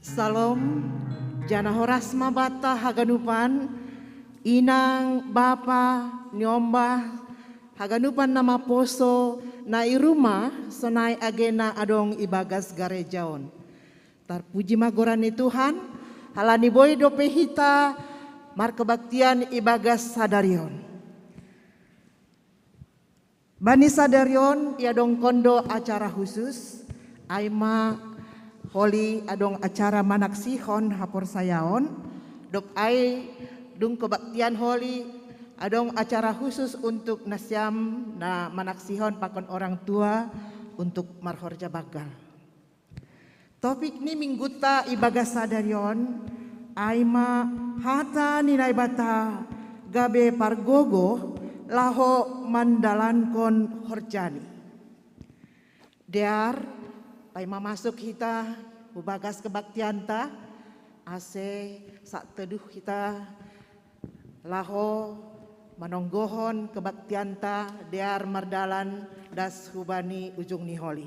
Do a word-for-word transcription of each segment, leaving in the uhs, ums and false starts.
Salom, jana horas ma banta haganupan, inang, bapa, niombah, haganupan na maposo, na i rumah, sonai age na adong ibagas gareja on. Tarpuji ma goran ni Tuhan, halani boi dope hita markebaktian ibagas sadari on. Bani sadari on iadongkon do acara khusus, ai ma holi adong acara manaksihon haporsayaon, dob ai dung kebaktian holi adong acara khusus untuk nasiam na manaksihon pakon orang tua untuk marhorja banggal. Topik ni mingguta ibagas sadari on, ai ma hata ni Naibata gabe pargogoh laho mandalankon horjani. Dear, paima masuk hita hubagas kebaktianta, ase saat teduh hita laho manonggohon kebaktianta dear mardalan das hubani ujung ni holi.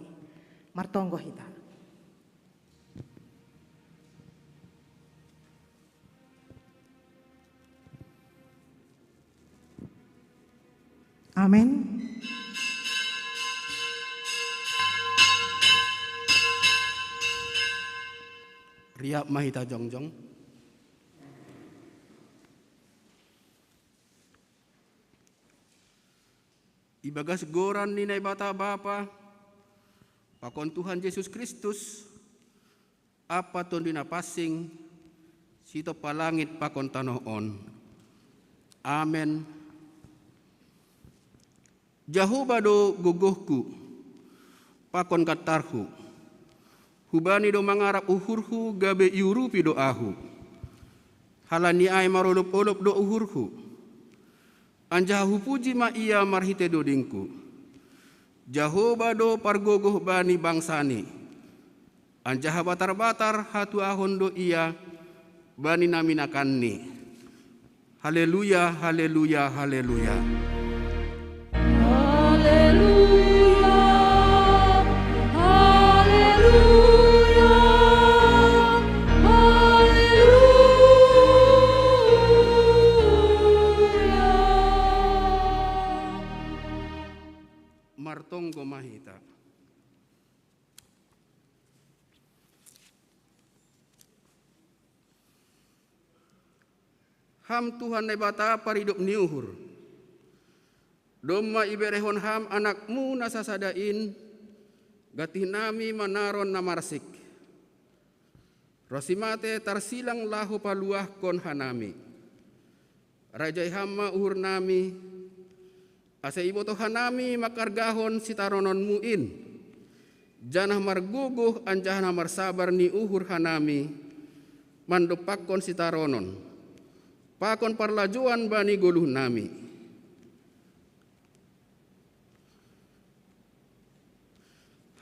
Martonggo hita. Amin. Riap ma hita jongjong. Ibagas goran ni Naibata Bapa, pakon Tuhan Jesus Kristus, ampa Tonduy Napansing, sitompa langit pakon tanoh on. Amen. Jahowa do gogohku pakon gantarhu. Hubani do mangarap uhurhu gabe iurupi do ahu. Halani ai marolop-olop do uhurhu. Anjaha hupuji ma Ia marhitei dodingku. Jahowa do pargogoh bani bangsaNi, anjaha batar-batar hatuahon do Ia bani na minakanNi. Haleluya, haleluya, haleluya. Haleluya, haleluya, haleluya. Martonggo ma hita. Ham Tuhan Naibata paridop ni uhur, domma iberehon Ham AnakMu na sasada in, gantih nami manaron na marsik. Ronsi mate tarsilang laho paluahkon hanami. Rajai Ham ma uhurnami, ase ibotoh hanami mangkargahon sitarononMu in, janah margogoh anjaha na marsabar ni uhur hanami mandompakkon sitaronon, pakon parlajouan bani goluhnami.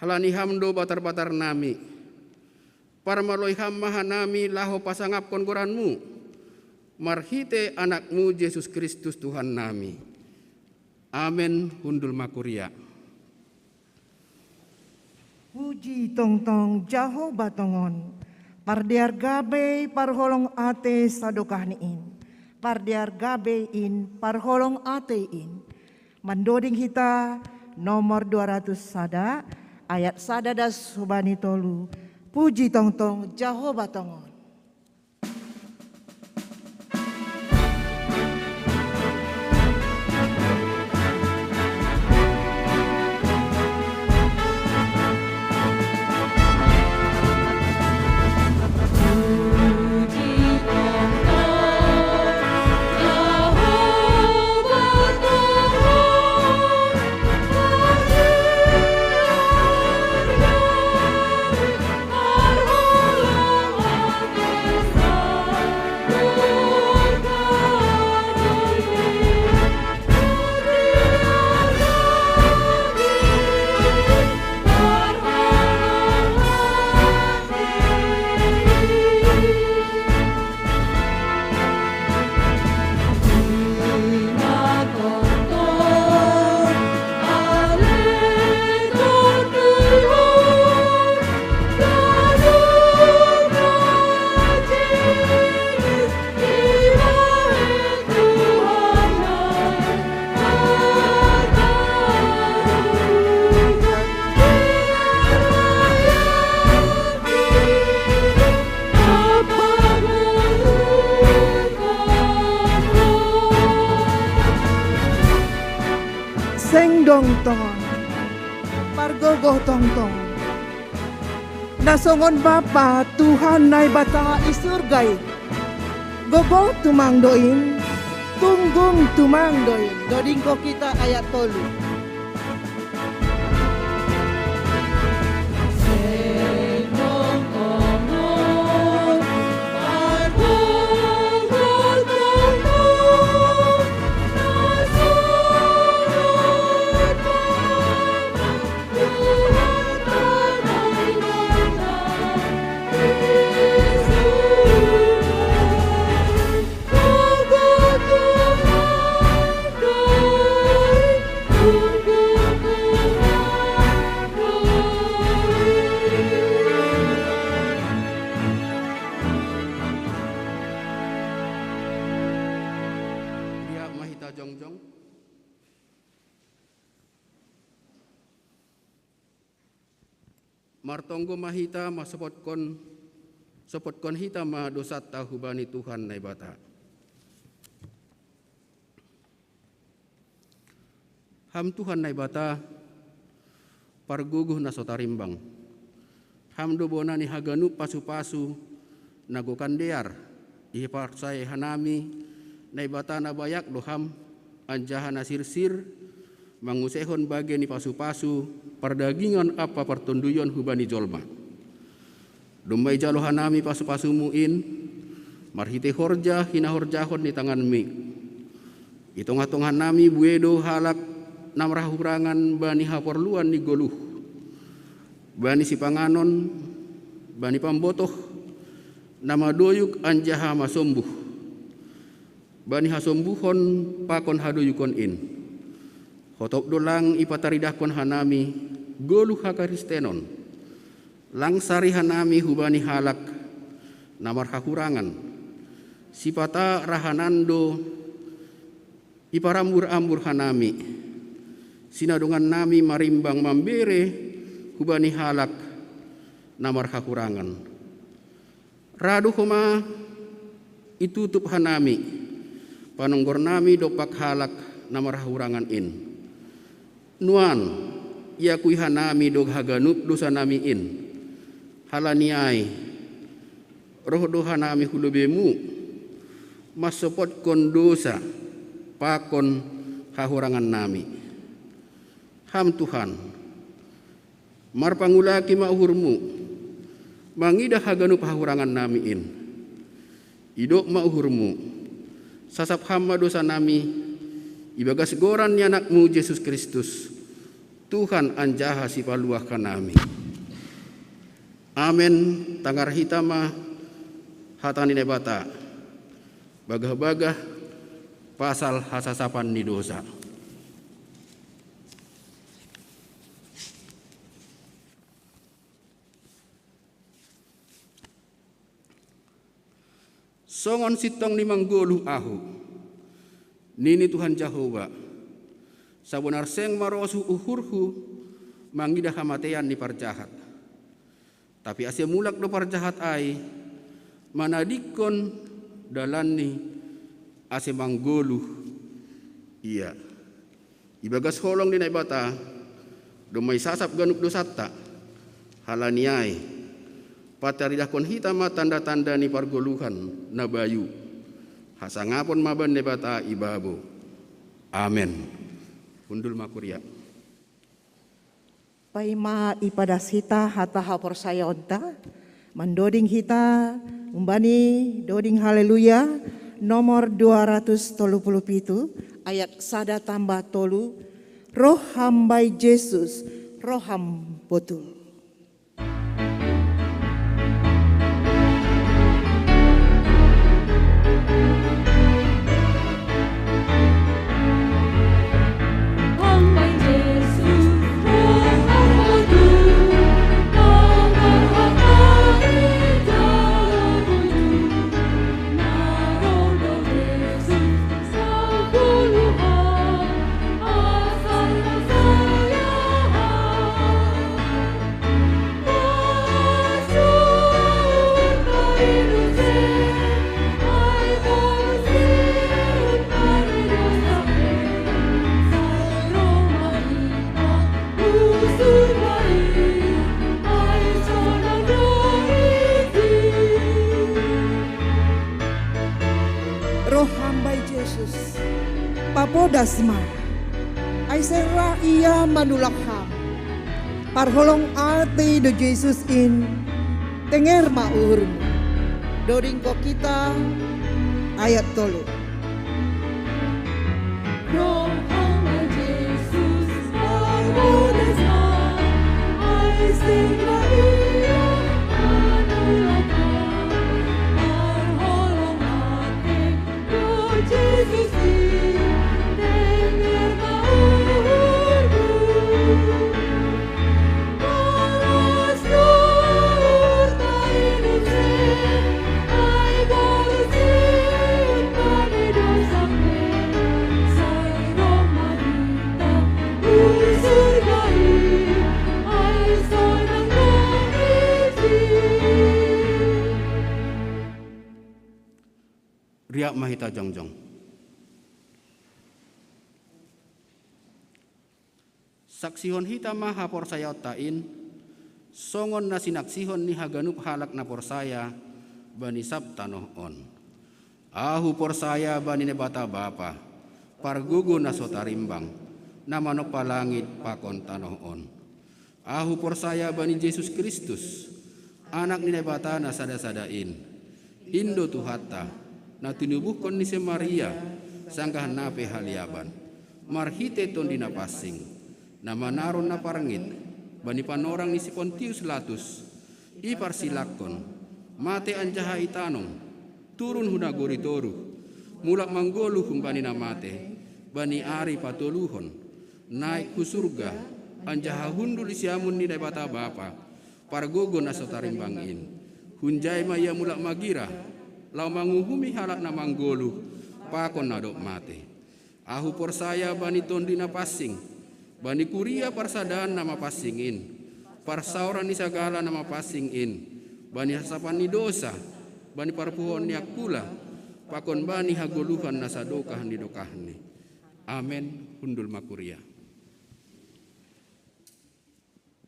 Halani Ham do batar-batarnami, parmaloi Ham ma hanami laho pasangapkon goranMu, marhitei AnakMu Jesus Kristus Tuhannami. Amen. Hundul ma kuria. Puji tongtong Jahowa tongon, pardear gabei parholong atei sadokahni in, pardear gabei in parholong atei in. Mandoding hita nomor dua ratus sada, ayat sada das hubani tolu. Puji tongtong Jahowa tongon. Seng dong tongon, pargogoh tongtong. Na songon Bapa Tuhan Naibata i surga i, gogoh tumang do in, tunggung tumang do in. Dodingkon hita ayat tolu. Ia ma hita jongjong. Martonggo ma hita, ma sopotkon, sopotkon hita ma dosanta hubani Tuhan Naibata. Ham Tuhan Naibata, pargogoh na so tarimbang. Ham do bona ni haganup pasupasu na gokan dear. Diparsayai hanami, Naibata na bayak do Ham, anjaha na sirsir, manguseihon bage ni pasupasu pardagingon ampa partonduyon hubani jolma. Domma ijalo hanami pasupasumu in, marhitei horja hinahorjahon ni tanganmi. I tongah-tongah nami buei do halak na marhahurangan bani haporluan ni goluh, bani sipanganon, bani pambotoh, na madoyuk anjaha masombuh, bani hasombuhon pakon hadoyukon in. Hotop do lang ipataridahkon hanami goluh hakristenon. Lang sari hanami hubani halak na marhahurangan. Sipata ra hanan do iparambur-ambur hanami. Sinadongan nami marimbang mambere hubani halak na marhahurangan. Ra do homa itutup hanami panonggor nami dompak halak na marhahurangan in. Nuan, iakui hanami do haganup dosa nami in. Halani ai, roh do hanami hu lobeimu, mansopotkon dosa pakon hahurangan nami. Ham Tuhan, marpangulaki ma uhurmu, mangidah haganup hahurangan nami in. Idop ma uhurmu, sasap Ham ma dosa nami, ibagas goran ni AnakMu Jesus Kristus, Tuhan anjaha Sipaluah hanami. Amen. Tangar hita ma hata ni Naibata, bagah-bagah pasal hasasapan ni dosa. Songon sintong ni manggoluh ahu, nini Tuhan Jahowa, sabonar seng marosuh uhurhu mangidah hamatean ni parjahat. Tapi ase mulak do parjahat ai manadingkon dalanni, ase manggoluh ia. Ibagas holong ni Naibata domma isasap ganup dosanta. Halani ai, pataridahkon hita ma tanda-tanda ni pargoluhan na bayu. Hasangapon ma bani Naibata ibabo. Amen. Hundul ma kuria. Paima ipadas hita hata haporsayaonta, mandoding hita umbani doding Haleluya nomor dua ratus tolu puluh pitu, ayat sada tambah tolu, Roh Ham bai Jesus, Roh Ham botul. Yesus, papodas ma, ai sera ia manulak ham. Parholong atei do Jesus in, tenger ma uhurmu. Dodingkon hita, ayat tolu. Roh ma Jesus, papodas ma, ai sera ia manulak ham. Parholong atei do Jesus in, tenger ma uhurmu. Balas uhurta i, ai goluh sin bani dosa pe, sai roh ma hita hun surga i, ai sonang do hita. Riap ma hita jongjong. Saksihon hita ma haporsayaonta in, songon na sinaksihon ni haganup halak na porsaya bani sab tanoh on. Ahu porsaya bani Naibata Bapa, Pargogo na so tarimbang, na manompa langit pakon tanoh on. Ahu porsaya bani Jesus Kristus, Anak ni Naibata na sada-sada in. In do Tuhanta, na tinubuhkon ni si Maria, sanggah na pe haliaban, marhitei Tonduy Napansing, na manaron na parngit bani panorang ni si Pontius Latus, iparsilakkon, matei anjaha itanom, turun hu nagori toruh, mulak manggoluh humbani na matei, bani ari patoluhon, naik hu surga, anjaha hundul di siamun ni Naibata Bapa, Pargogo na so tarimbang in. Hunjai ma Ia mulak magira, laho manguhumi halak na manggoluh pakon na dob matei. Ahu porsaya bani Tonduy Napansing, bani kuria parsadaan na mapansing in, parsaoran ni sagala na mapansing in, bani hasapan ni dosa, bani parpuhoon ni angkula, pakon bani hagoluhan na sadokah ni dokahni. Amen. Hundul ma kuria.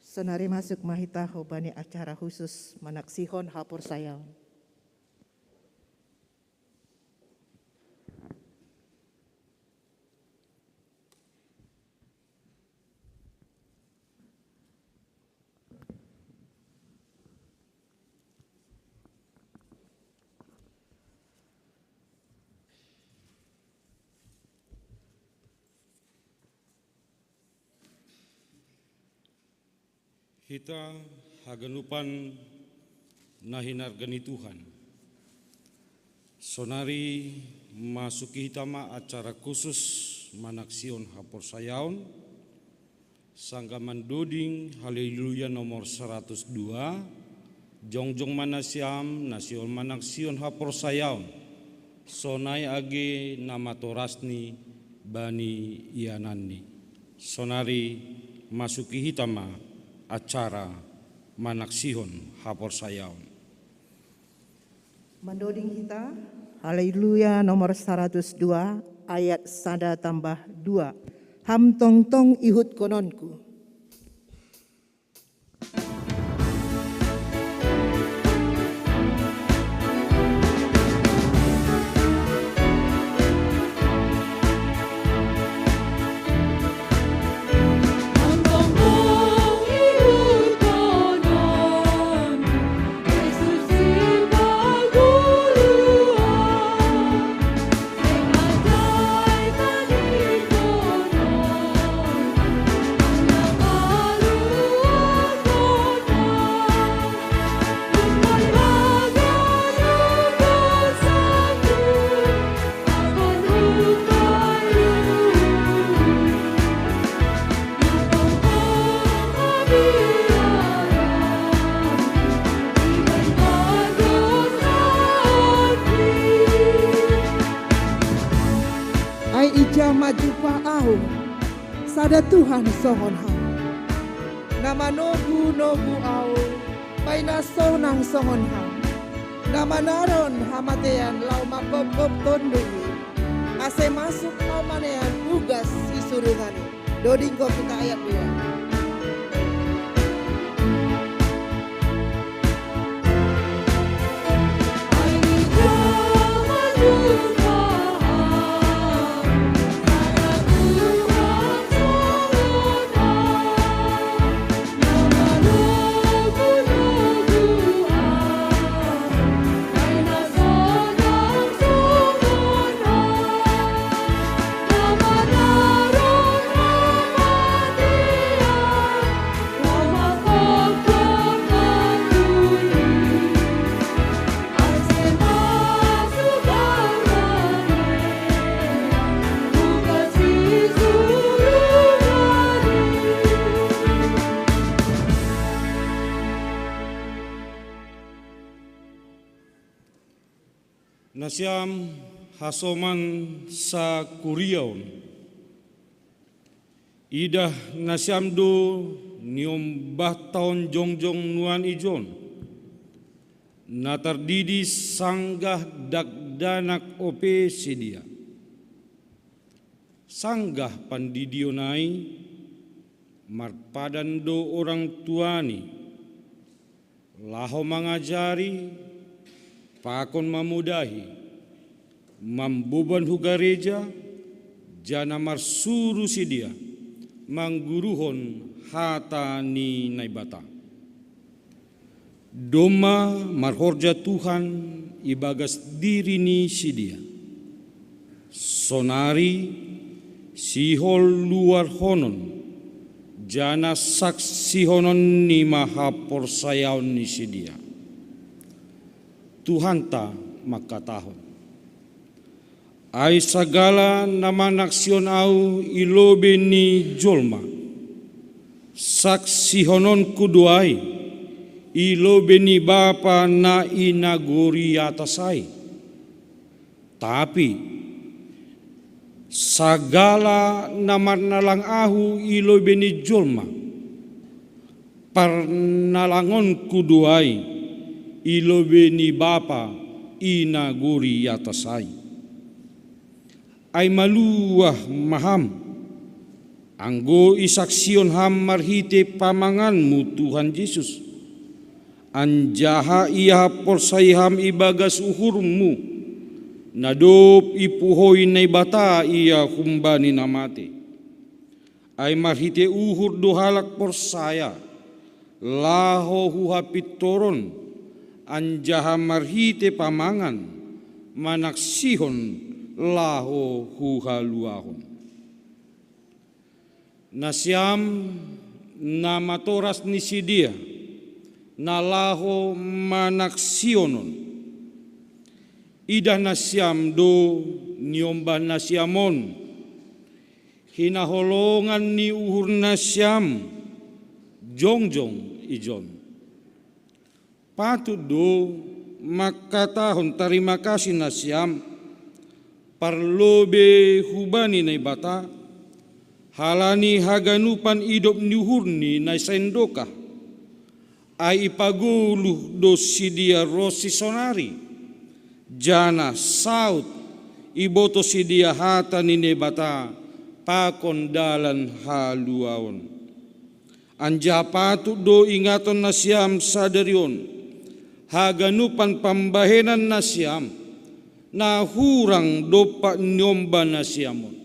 Sonari masuk ma hita hubani acara khusus manaksihon haporsayaon. Hita haganupan na hinarga ni Tuhan. Sonari masuki hita ma acara khusus manaksihon haporsayaon, sanggah mandoding Haleluya nomor saratus dua, jongjong ma nasiam na sihol manaksihon haporsayaon, sonai age na matorasni bani iananni. Sonari masuki hita ma acara manaksihon haporsayaon. Mandoding hita, Haleluya nomor saratus dua, ayat sada tambah dua. Ham tongtong ihutkononku. Ai ija ma jumpah ahu sada Tuhan songon Ham, na manogu-nogu ahu, paina sonang songon Ham, na manaron hamateian laho manghophop Tonduy i, ase masuk ahu manean ugas si surungan i. Dodingkon hita ayat dua. Nasiam hasoman sakuriaon. Idah nasiam do niombah taon jongjong nuan ijon, na tardidi sanggah dakdanak ope sidea. Sanggah pandidion ai, marpadan do orang tuani, laho mangajari, pakon mamudahi, mamboban hu gareja, janah marsuru sidea, mangguruhon hata ni Naibata. Domma marhorja Tuhan ibagas diri ni sidea. Sonari sihol luarhonon, janah saksihonon ni ma haporsayaon ni sidea. Tuhanta mangkatahon: Ai sagala na manaksihon Ahu i lobei ni jolma, saksihononKu do ai i lobei ni Bapa na i nagori atas ai. Tapi sagala na marnalang Ahu i lobei ni jolma, parnalangonKu do ai i lobei ni Bapa i nagori atas ai. Ai maluah ma ham, anggo isaksihon ham marhitei pamanganmu Tuhan Jesus, anjaha ia haporsayai ham ibagas uhurmu, na dob ipuhoi Naibata ia humbani na matei. Ai marhitei uhur do halak porsaya laho hu hapintoron, anjaha marhitei pamangan manaksihon laho hu haluahon. Nasiam na matoras ni sidea, na laho manaksihon on, idah nasiam do niombah nasiam on, hinaholongan ni uhur nasiam jongjong ijon. Patut do mangkatahon tarima kasih nasiam parlobei hubani Naibata, halani haganupan idop ni uhurni na saindokah. Ai ipagoluh do sidea ronsi sonari, janah saut ibotoh sidea hata ni Naibata pakon dalan haluaon. Anjaha patut do ingaton nasiam sadari on haganupan pambahenan nasiam, na hurang dompak niombah nasiam on.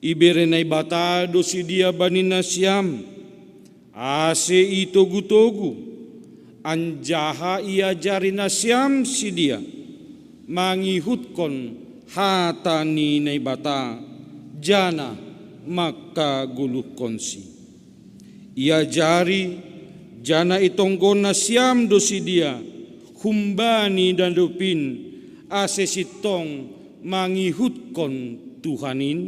Ibere Naibata do sidea bani nasiam, ase itogu-togu, anjaha iajari nasiam sidea mangihutkon hata ni Naibata, janah mangkagoluhkonsi. Iajari, janah itonggo nasiam do sidea humbani na dob in, ase sintong mangihutkon Tuhan in?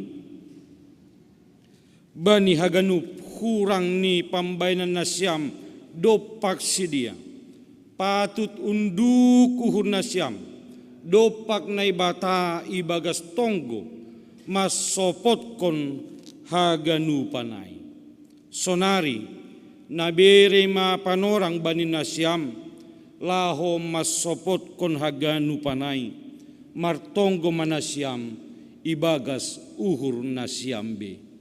Bani haganup hurang ni pambahenan nasiam dompak sidea, patut unduk uhur nasiam dompak Naibata ibagas tonggo mansopotkon haganupan ai. Sonari, na bere ma panorang bani nasiam, laho mansopotkon haganupan ai, martonggo ma nasiam ibagas uhur nasiam be.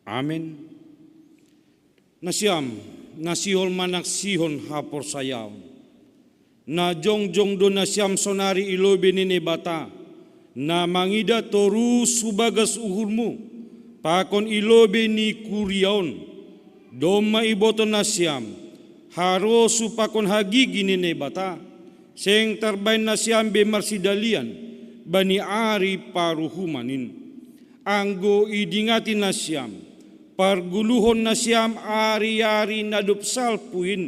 Amen. Nasiam, na sihol manaksihon haporsayaon, na jongjong do nasiam sonari i lobei ni Naibata, na mangidah torus hu bagas uhurmu, pakon i lobei ni kuria on. Domma ibotoh nasiam harosuh pakon hagigi ni Naibata, seng tarbahen nasiam be marsidalian bani ari paruhuman in. Anggo idingati nasiam pargoluhon nasiam ari-ari na dob salpu in,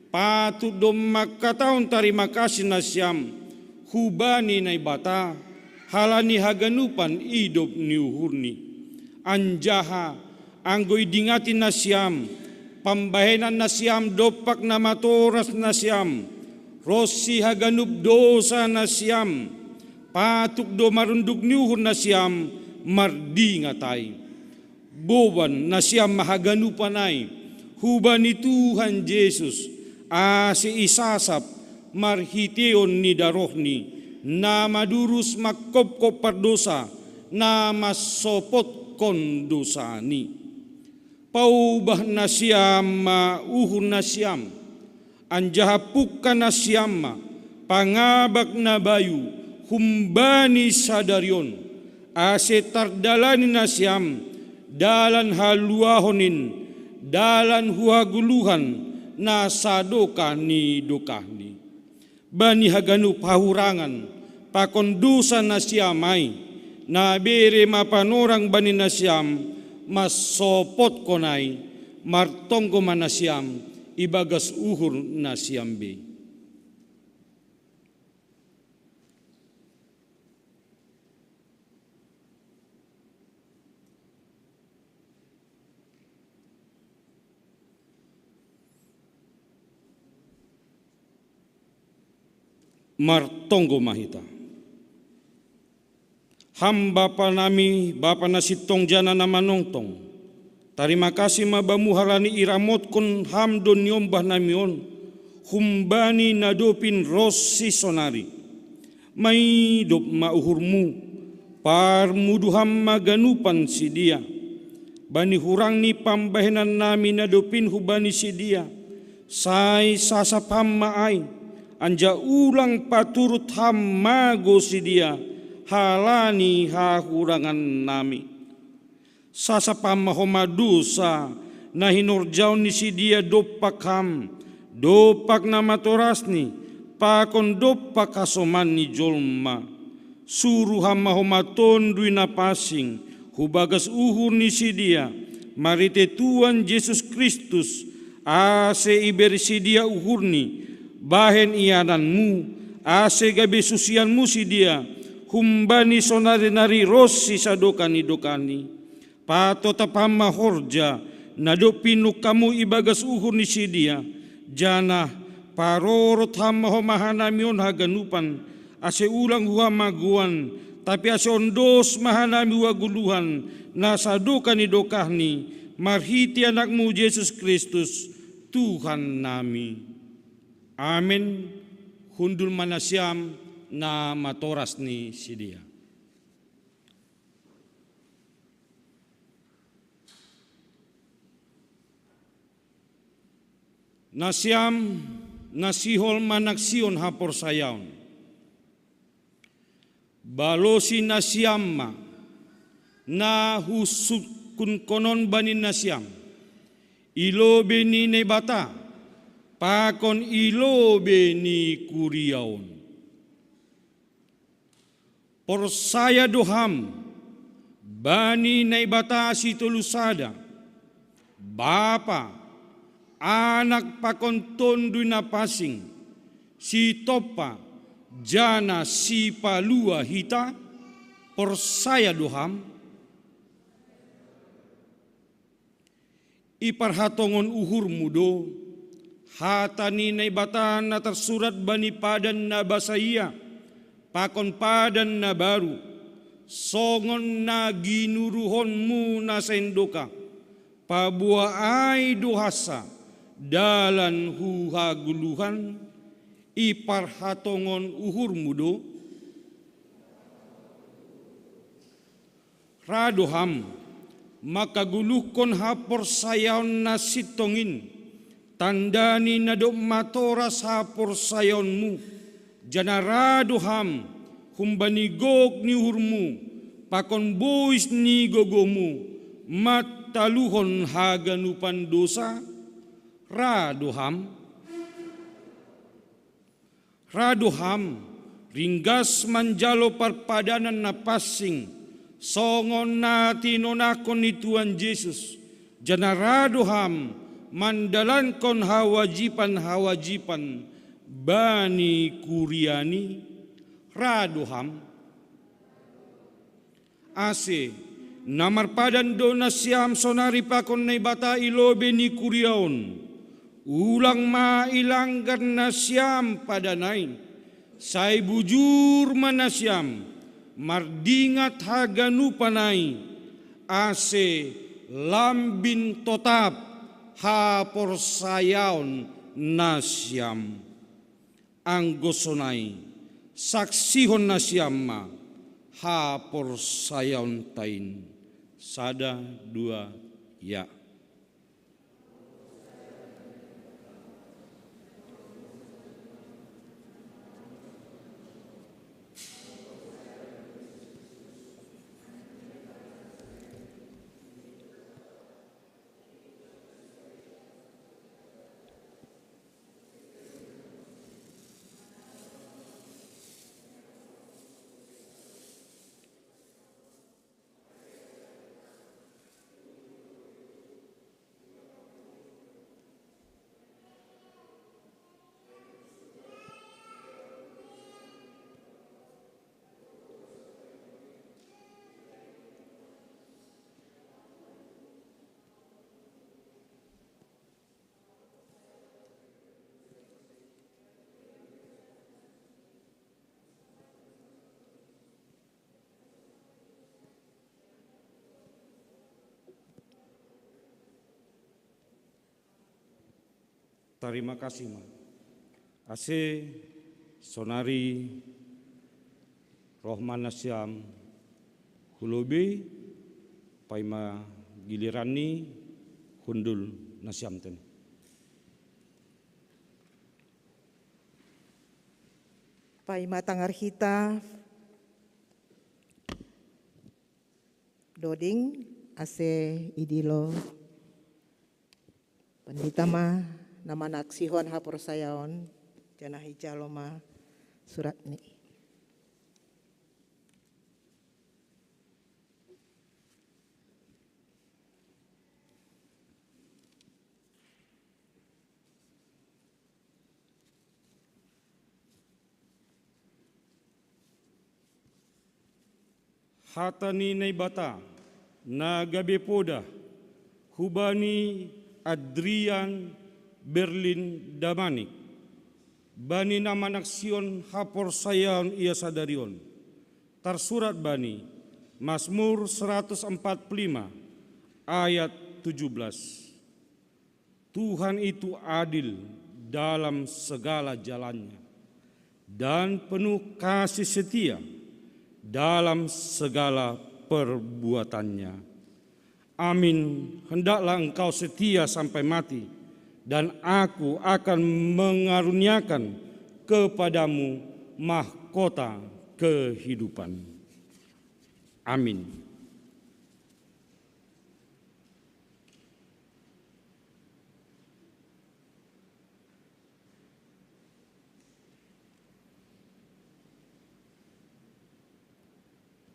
Patut do mangkatahon tarima kasih nasiam hubani Naibata, halani haganupan idop ni uhurni. Anjaha anggo idingati nasiam pambahenan nasiam dompak na matoras nasiam, ronsi haganup dousa nasiam, patut do marunduk ni uhur nasiam mardingat ai. Boban nasiam ma haganupan ai hubani Tuhan Jesus, ase isasap marhiteon ni darohni, na madurus mangkopkop pardosa, na mansopotkon dosani. Paubah nasiam ma uhur nasiam, anjaha pungka nasiam ma pangabak na bayu humbani sadari on, ase tardalani nasiam dalan haluahon in, dalan huhagoluhan na sadokah ni dokahni. Bani haganup hahurangan pakon dousa nasiam ai, na bere ma panorang bani nasiam, mansopotkon ai, martonggo ma nasiam ibagas uhur nasiam be. Martonggo ma hita. Ham Bapa nami, Bapa na sintong jana na manongtong, tarima kasih ma Bamu halani iramotkon Ham do niombah nami on humbani na dopin ronsi sonari. Maidop ma uhurMu, parmudu Ham ma ganupan sidia. Bani hurang ni pambahenan nami na dopin hubani sidia, sai sasap Ham ma ai, anjaha ulang paturut Ham mago sidia halani hahurangan nami. Sasap Ham ma homa dousa na hinorjaon ni sidia dompak Ham, dompak na matorasni, pakon dompak hasoman ni jolma. Suru Ham ma homa Tonduy Napansing hubagas uhur ni sidia, marhite Tuhan Jesus Kristus, ase ibere sidia uhurni bahen iananMu, ase gabe susianMu sidia humbani sonari nari ronsi sadokah ni dokahni. Patotap Ham ma horja na dob pinungkaMu ibagas uhur ni sidia, janah parorot Ham ma homa hanami on haganupan, ase ulang huhamagoan, tapi ase ondos ma hanami hu hagoluhan na sadokah ni dokahni, marhite AnakMu Jesus Kristus, Tuhan nami. Amen. Hundul ma nasiam na matoras ni sidia. Nasiam na sihol manaksihon haporsayaon, balosi nasiam ma na husungkunkonon bani nasiam, i lobei ni Naibata pakon i lobei ni kuria on. Porsaya do ham bani Naibata Sitolu Sada, Bapa, Anak pakon Tonduy Napansing, Sitompa janah Sipalua hita? Porsaya do ham? Iparhatongon uhurmu do hata ni Naibata na tarsurat bani Padan na Basaia pakon Padan na Baru, songon na ginuruhonmu na saindoka, paboa ai do hansa dalan hu hagoluhan? Iparhatongon uhurmu do? Ra do ham mangkagoluhkon haporsayaon na sintong in, tanda ni na dob matoras haporsayaonmu, janah ra do ham humbani gok ni uhurmu pakon bois ni gogomu mantaluhon haganupan dousa? Ra do ham? Ra do ham ringgas manjalo parpadanan na pansing, songon na tinonahkon ni Tuhan Jesus, janah ra do ham mandalankon hawajipan-hawajipan bani kuriani, ra do ham. Ase na marpadan do nasiam sonari pakon Naibata i lobei ni kuria on. Ulang ma ilanggar nasiam padan ai, sai bujur ma nasiam mardingat haganupan ai, ase lambin totap haporsayaon nasiam. Anggo sonai, saksihon nasiam ma haporsayaonta in. Sada, dua, ya. Tarima kasih ma. Ase sonari roh ma nasiam hu lobei, paima giliran ni hundul nasiam tene. Paima tangar hita doding, ase idilo pandita ma na manaksihon haporsayaon, janah ijalo ma suratni. Hata ni Naibata na gabe podah hubani Adrian Berlin Damanik, bani na manaksihon haporsayaon ia sadari on. Tarsurat bani Mazmur seratus empat puluh lima ayat tujuh belas. Tuhan itu adil dalam segala jalannya dan penuh kasih setia dalam segala perbuatannya. Amin. Hendaklah engkau setia sampai mati, dan aku akan mengaruniakan kepadamu mahkota kehidupan. Amin.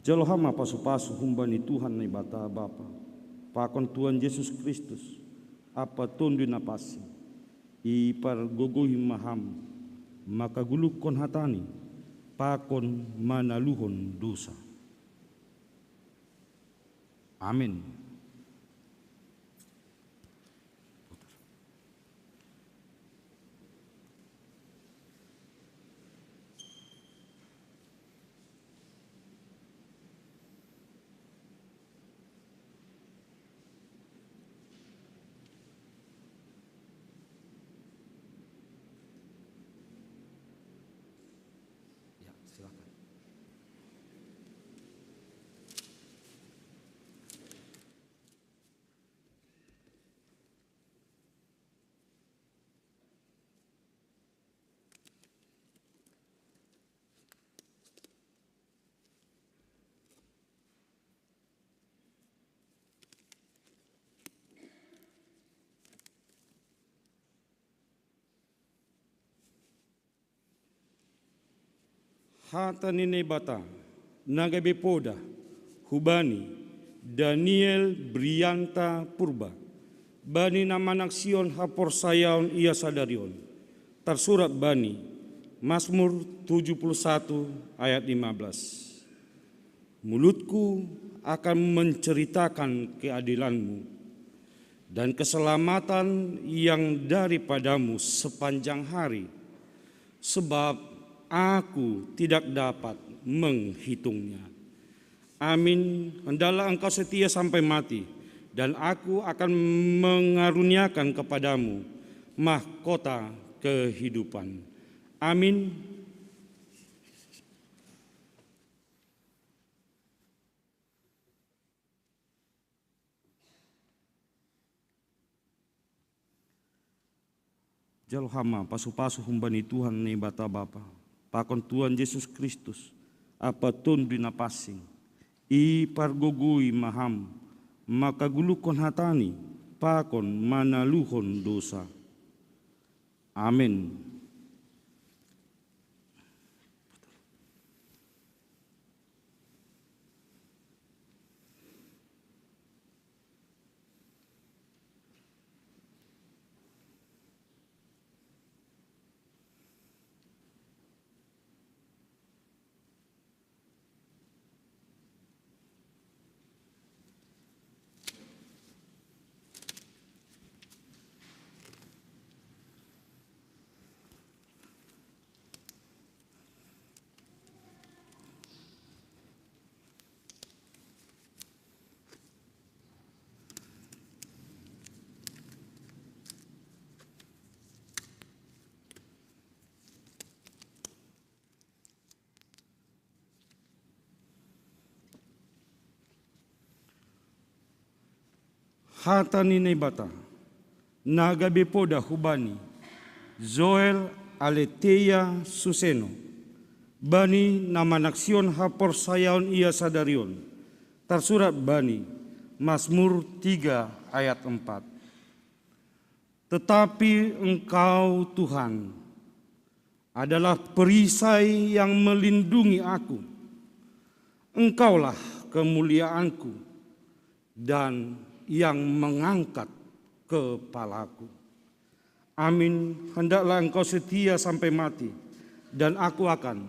Jalo ham ma pasu-pasu humbani Tuhan Naibata Bapa, pakon Tuhan Jesus Kristus, ampa Tonduy Napansing, ipargogohi ma ham, mangkagulukkon hatani, pakon manaluhon dousa. Amin. Ya, silakan. Hata ni Naibata na gabe podah hubani Daniel Brianta Purba, Bani namanak Sion haporsayaon ia sadarion. Tarsurat bani Mazmur tujuh puluh satu ayat lima belas. Mulutku akan menceritakan keadilanmu dan keselamatan yang daripadamu sepanjang hari, sebab aku tidak dapat menghitungnya. Amin. Hendaklah engkau setia sampai mati, dan aku akan mengaruniakan kepadamu mahkota kehidupan. Amin. Jalo hama pasu-pasu humbani Tuhan Naibata Bapa, pakon Tuhan Jesus Kristus, ampa Tonduy Napansing, i pargogoi ma ham, mangkaguluhkon hatani, pakon manaluhon dousa. Amen. Hata ni Naibata, na gabe poda hubani Joel Aletheia Suseno, bani namanak Sion haporsayaon ia sadarion, tarsurat bani Mazmur tiga ayat empat. Tetapi Engkau, Tuhan, adalah perisai yang melindungi aku. Engkaulah kemuliaanku dan yang mengangkat kepalaku. Amin. Hendaklah engkau setia sampai mati, dan aku akan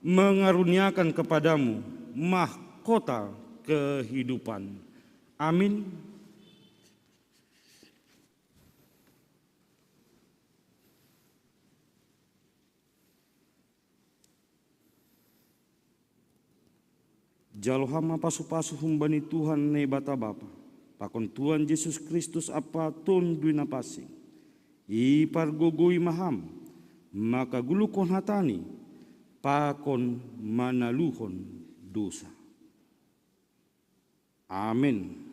mengaruniakan kepadamu mahkota kehidupan. Amin. Jalo hama pasu-pasu humbani Tuhan Naibata Bapa, pakon Tuhan Jesus Kristus ampa Tonduy Napansing, i pargogoi ma ham, mangkaguluhkon hatani, pakon manaluhon dousa. Amin.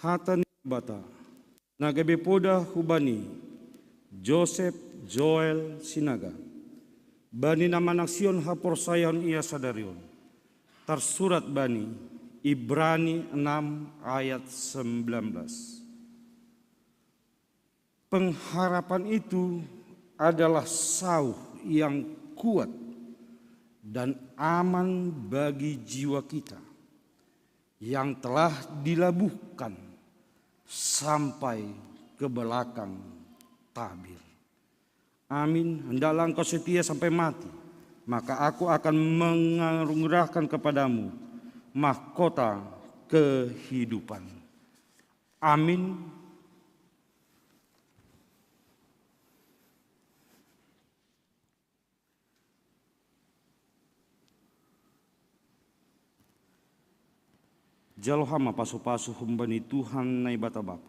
Hata ni Naibata, na gabe poda hubani Joseph Joel Sinaga, bani namanak Sion haporsayaon ia sadarion, tarsurat bani Ibrani enam ayat sembilan belas. Pengharapan itu adalah sauh yang kuat dan aman bagi jiwa kita yang telah dilabuhkan sampai ke belakang tabir. Amin. Hendaklah engkau setia sampai mati, maka aku akan menganugerahkan kepadamu mahkota kehidupan. Amin. Jalo hama pasu-pasu humbani Tuhan Naibata Bapa,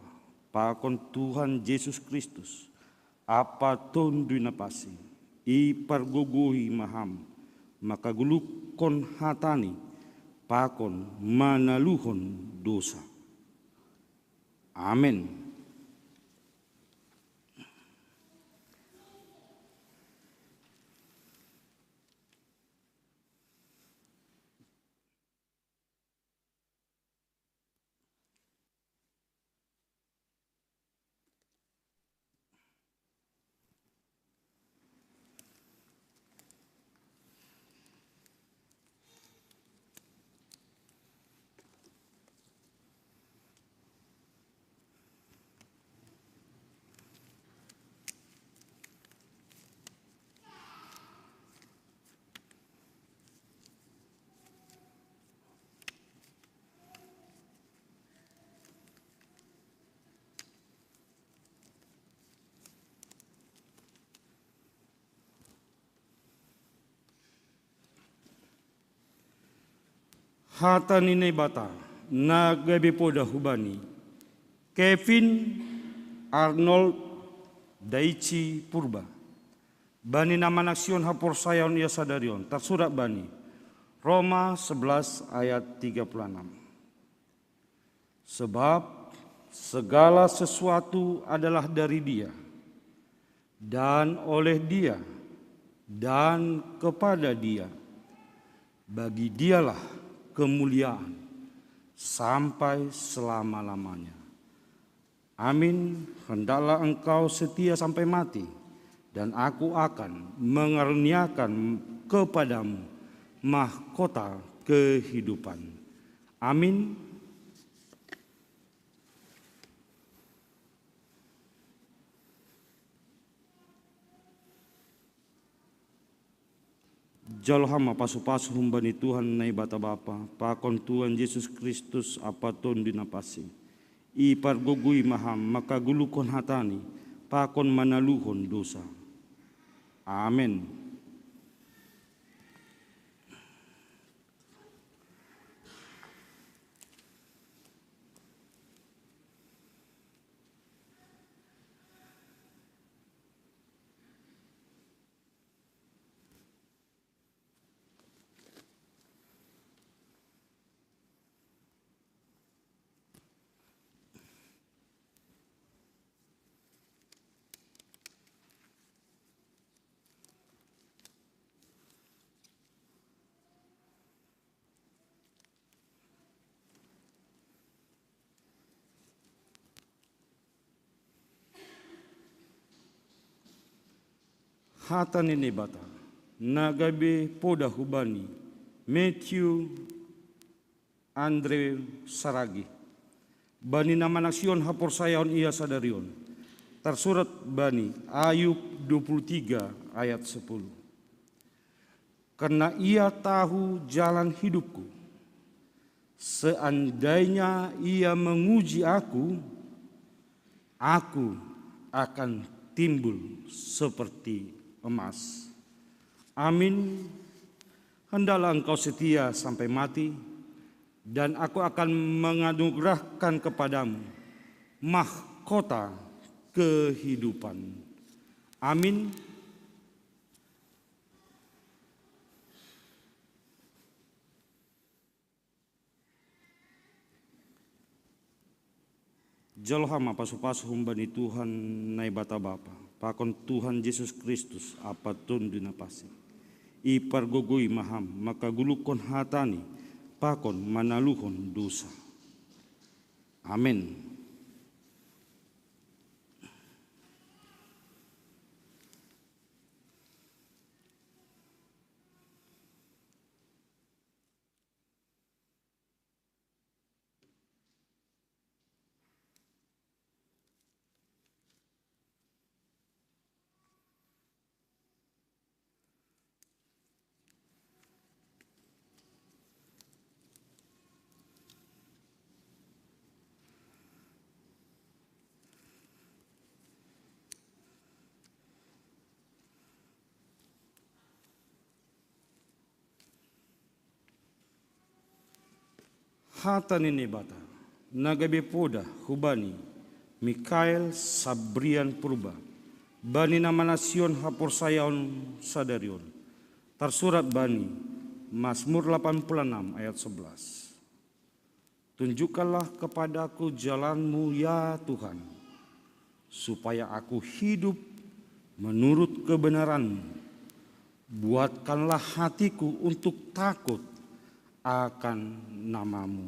pakon Tuhan Jesus Kristus, Apa Tonduy Napansing, ipargogohi ma ham, mangkaguluhon hatani, pakon manaluhon dosa. Amen. Hata ni Naibata, na gabe poda hubani Kevin Arnold Daichi Purba, bani na manaksihon haporsayaon ia sadari on, tarsurat bani Roma sebelas ayat tiga puluh enam. Sebab segala sesuatu adalah dari Dia, dan oleh Dia, dan kepada Dia. Bagi Dialah kemuliaan sampai selama-lamanya. Amin. Hendaklah engkau setia sampai mati, dan Aku akan mengaruniakan kepadamu mahkota kehidupan. Amin. Jalo hama pasu-pasu humbani Tuhan Naibata Bapa, pakon Tuhan Jesus Kristus, Apa Tonduy Napansing, ipargogohi ma ham, mangkaguluhon hatani, pakon manaluhon dosa. Amen. Hata ni Naibata, na gabe poda hubani Matthew Andre Saragi, bani na manaksihon haporsayaon ia sadari on, tarsurat bani Ayub dua puluh tiga ayat sepuluh. Karena Ia tahu jalan hidupku, seandainya Ia menguji aku, aku akan timbul seperti emas. Amin. Hendaklah engkau setia sampai mati, dan Aku akan menganugerahkan kepadamu mahkota kehidupan. Amin. Jalo hama pasu-pasu humbani Tuhan Naibata Bapa, pakon Tuhan Jesus Kristus, Apa Tonduy Napansing, ipargogohi ma ham, mangkaguluhon hatani, pakon manaluhon dosa. Amen. Hata ni Naibata, na gabe poda hubani Mikael Sabrian Purba, bani na manasion haporsayaon sadari on. Tarsurat bani Mazmur lapan puluh enam ayat sebelas. Tunjukkanlah kepadaku jalanmu, ya Tuhan, supaya aku hidup menurut kebenaranmu. Buatkanlah hatiku untuk takut akan namamu.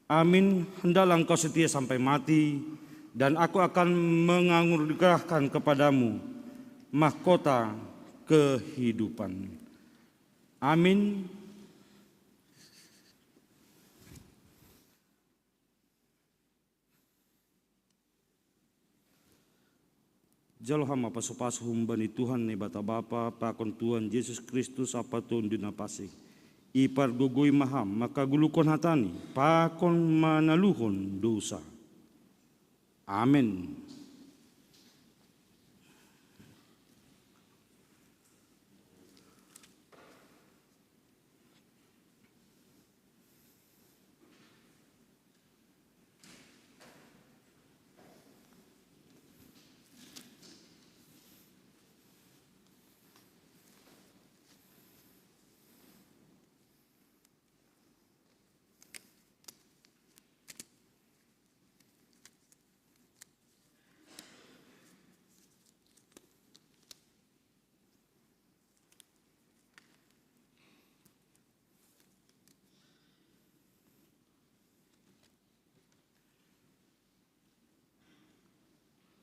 Amin. Hendaklah engkau setia sampai mati, dan aku akan menganugerahkan kepadamu mahkota kehidupan. Amin. Jalo hama pasu-pasu humbani Tuhan Naibata Bapa, pakon Tuhan Jesus Kristus ampa Tonduy Napansing. Ipargogoi ma ham, mangkagulukon hatani, pakon manaluhon dousa. Amen.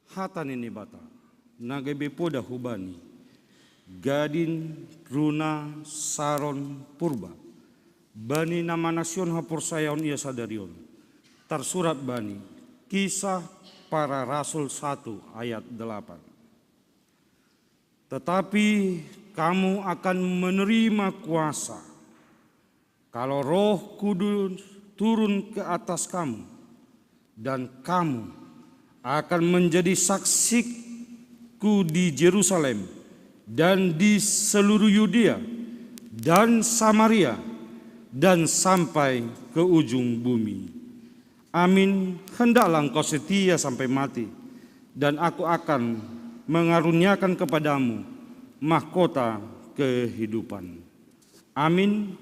Hata ni Naibata, na gabe poda hubani Gadin Runa Saron Purba, bani na manasion haporsayaon ia sadari on. Tarsurat bani Kisah Para Rasul satu ayat delapan. Tetapi kamu akan menerima kuasa kalau Roh Kudus turun ke atas kamu, dan kamu akan menjadi saksiku di Jerusalem dan di seluruh Yudea dan Samaria dan sampai ke ujung bumi. Amin. Hendaklah engkau setia sampai mati, dan aku akan mengaruniakan kepadamu mahkota kehidupan. Amin.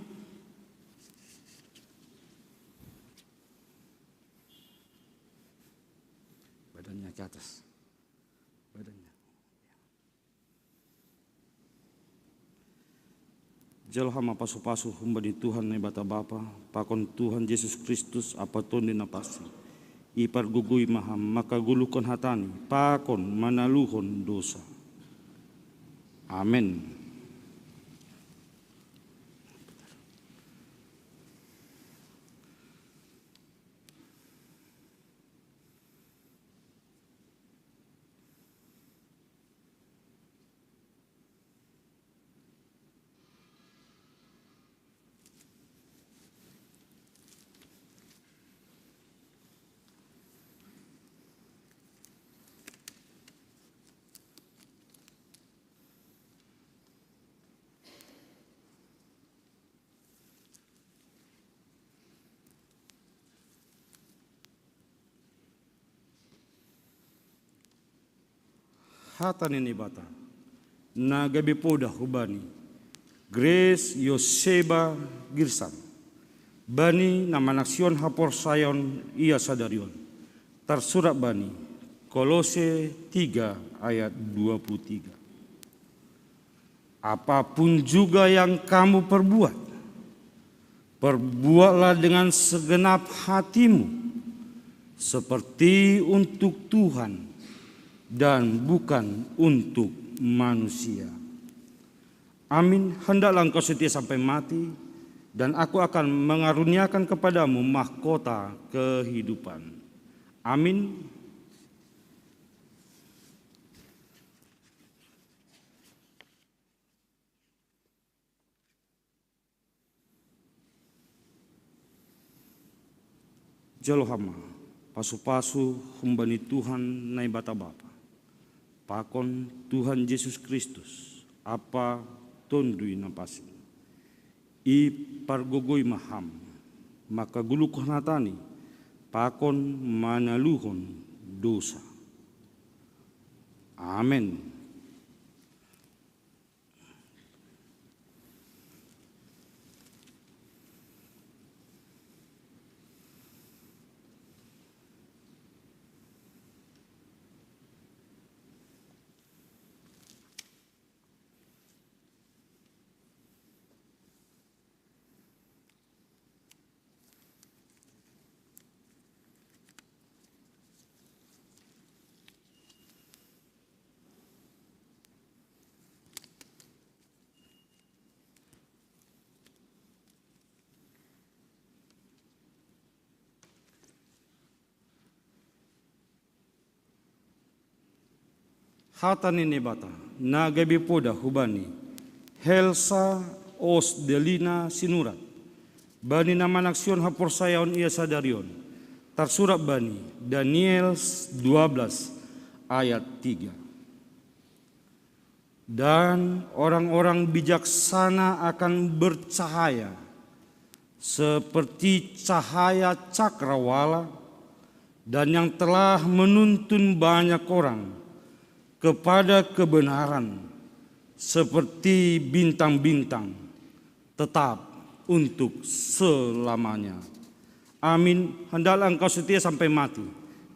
Badannya ke atas. Badannya. Jalo hama pasu-pasu humbani Tuhan Naibata Bapa, pakon Tuhan Jesus Kristus ampa Tonduy Napansing. Ipargogoi ma ham, mangkagulukon hatani, pakon manaluhon dousa. Amen. Hata ni Naibata, na gabe poda hubani Grace Yoseba Girsang, bani na manasion haporsayaon ia sadari on. Tarsurat bani Kolose tiga ayat dua puluh tiga. Apapun juga yang kamu perbuat, perbuatlah dengan segenap hatimu, seperti untuk Tuhan dan bukan untuk manusia. Amin. Hendaklah engkau setia sampai mati, dan aku akan mengaruniakan kepadamu mahkota kehidupan. Amin. Jalo hama pasu-pasu humbani Tuhan Naibata Bapa, pakon Tuhan Jesus Kristus ampa Tonduy Napansing. Ipargogoi ma ham. Maka guluk hon hatani pakon manaluhon dosa. Amen. Hata ni Naibata na gabe poda hubani Helsa Osdelina Sinurat, bani na manaksihon haporsayaon ia sadari on, tarsurat bani Daniel dua belas ayat tiga. Dan orang-orang bijaksana akan bercahaya seperti cahaya cakrawala, dan yang telah menuntun banyak orang kepada kebenaran seperti bintang-bintang tetap untuk selamanya. Amin. Hendaklah engkau setia sampai mati,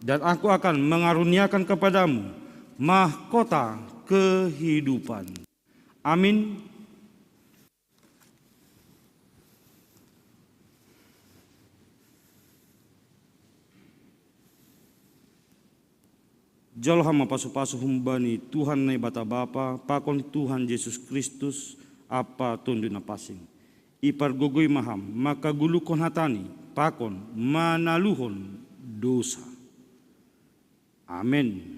dan aku akan mengaruniakan kepadamu mahkota kehidupan. Amin. Jalo ham ma pasu-pasu humbani Tuhan Naibata Bapa, pakon Tuhan Jesus Kristus, Ampa Tonduy Napansing. Ipargogoi ma ham, maka gulukhon hatani, pakon manaluhon dosa. Amen.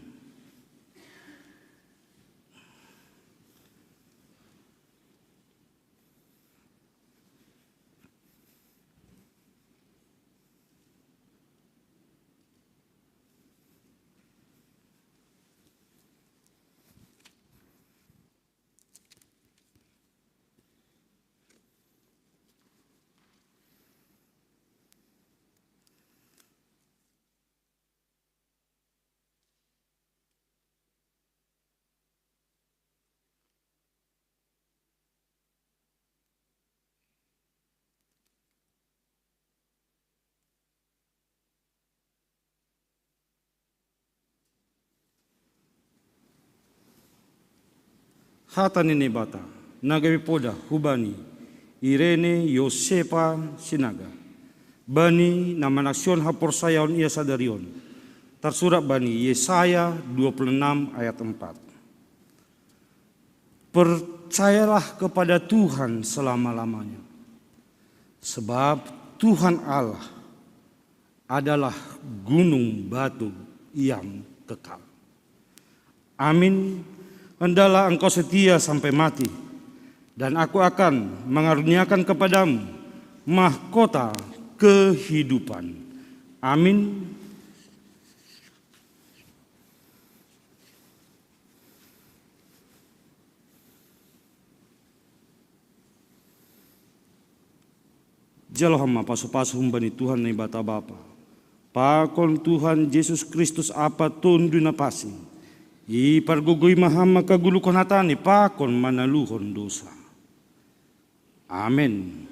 Hata ni Naibata, na gabe poda hubani Irene Yosepa Sinaga, bani na manaksihon haporsayaon ia sadari on, tarsurat bani Yesaya dua puluh enam ayat empat. Percayalah kepada Tuhan selama-lamanya, sebab Tuhan Allah adalah gunung batu yang kekal. Amin. Hendaklah engkau setia sampai mati, dan aku akan mengaruniakan kepadamu mahkota kehidupan. Amin. Jalo ham ma pasu-pasu humbani Tuhan Naibata Bapa, pakon Tuhan Jesus Kristus, Ampa Tonduy Napansing. Ipargogoi ma ham, maka gulukhon hatani, pakon manaluhon dosa. Amen.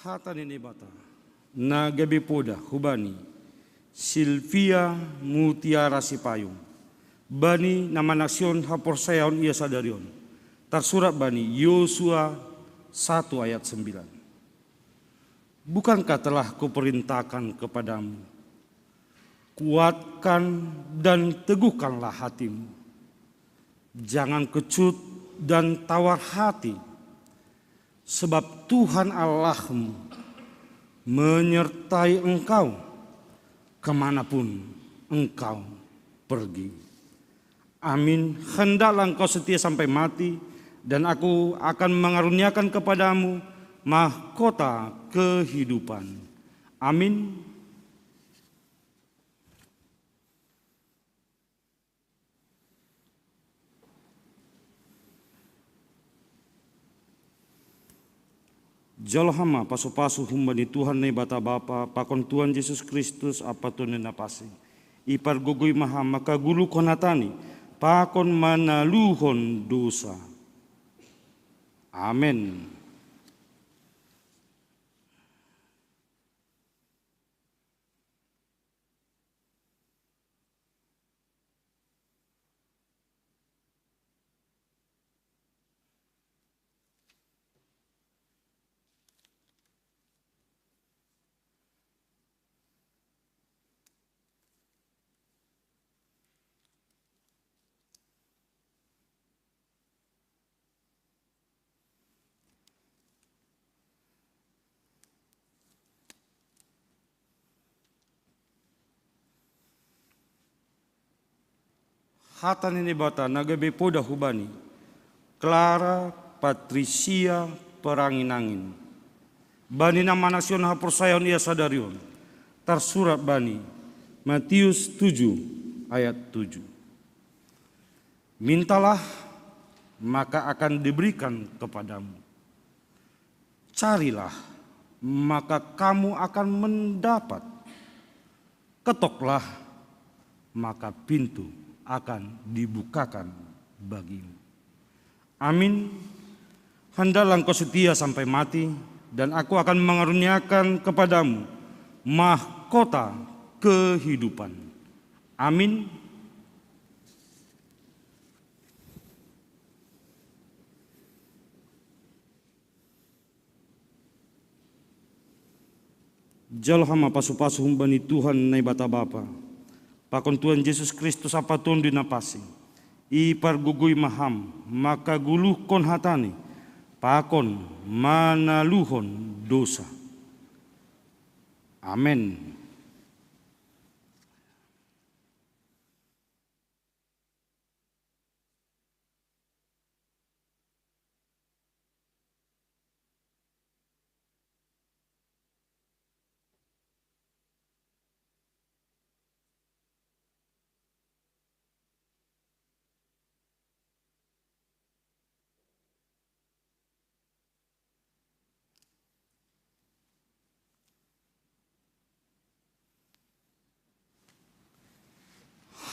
Hata ni Naibata, na gabe poda hubani Silvia Mutiara Sipayung, bani na manaksihon haporsayaon ia sadari on, tarsurat bani Yosua satu ayat sembilan. Bukankah telah kuperintahkan kepadamu, kuatkan dan teguhkanlah hatimu. Jangan kecut dan tawar hati, sebab Tuhan Allahmu menyertai engkau kemanapun engkau pergi. Amin. Hendaklah engkau setia sampai mati, dan aku akan mengaruniakan kepadamu mahkota kehidupan. Amin. Jalo hama pasu-pasu humbani Tuhan Naibata Bapa, pakon Tuhan Jesus Kristus, Amanta na pinapasing, ipargogoi ma ham mangkaguluhon hatani pakon manaluhon dosa. Amen. Hata ni Naibata na gabe poda hubani Clara Patricia Peranginangin, bani na manasion haporsayaon ia sadari on, tarsurat bani Matius tujuh ayat tujuh. Mintalah, maka akan diberikan kepadamu. Carilah, maka kamu akan mendapat. Ketoklah, maka pintu akan dibukakan bagimu. Amin. Hendaklah engkau setia sampai mati, dan aku akan mengaruniakan kepadamu mahkota kehidupan. Amin. Jalo hama pasu-pasu humbani Tuhan Naibata Bapa, pakon Tuhan Jesus Kristus, Amanta na pinapasing, ipargogoi ma ham mangkaguluhon hatani pakon manaluhon dosa. Amen.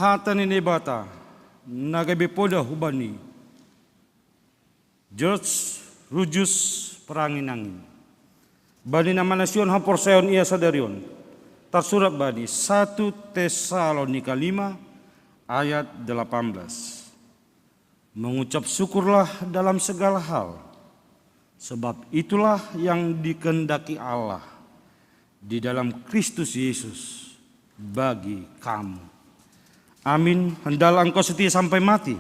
Hata ni Naibata na gabe poda hubani George Rujus Peranginangin, bani na manasion haporsayaon ia sadari on, tarsurat bani satu Tesalonika lima ayat delapan belas. Mengucap syukurlah dalam segala hal, sebab itulah yang dikehendaki Allah di dalam Kristus Yesus bagi kamu. Amin. Hendaklah engkau setia sampai mati,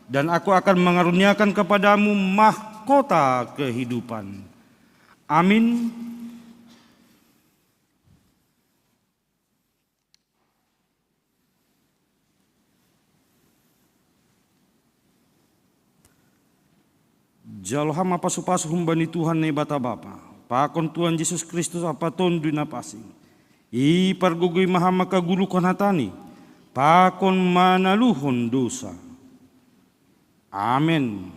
dan aku akan mengaruniakan kepadamu mahkota kehidupan. Amin. Jalo hama pasu-pasu humbani Tuhan Naibata Bapa, pakon Tuhan Jesus Kristus, Amanta na pinapasing, ipargogoi ma ham mangkaguluhon hatani pakon manaluhon dosa. Amen.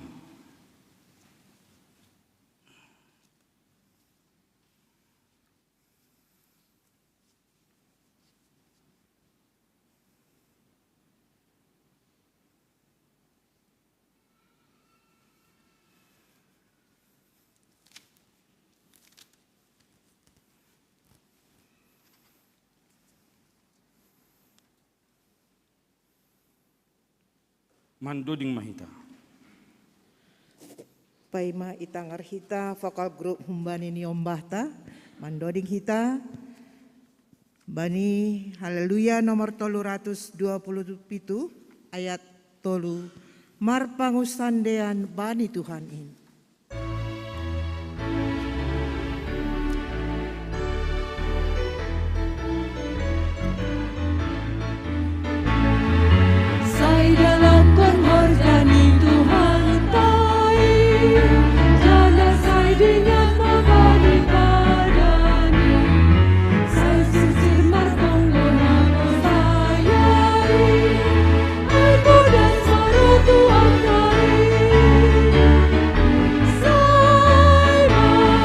Mandoding ma hita. Paima itangar hita vokal grup humbani niombahta, Mandoding hita bani Haleluya nomor tolu ratus dua puluh pitu, ayat tolu. Marpangusandean bani Tuhan in. Sai dalan pengorjani Tuhan tai, jala sai dengan mabani padani, sai susir martonggo na posayai, ai podan saru Tuhan tai. Sai mangarap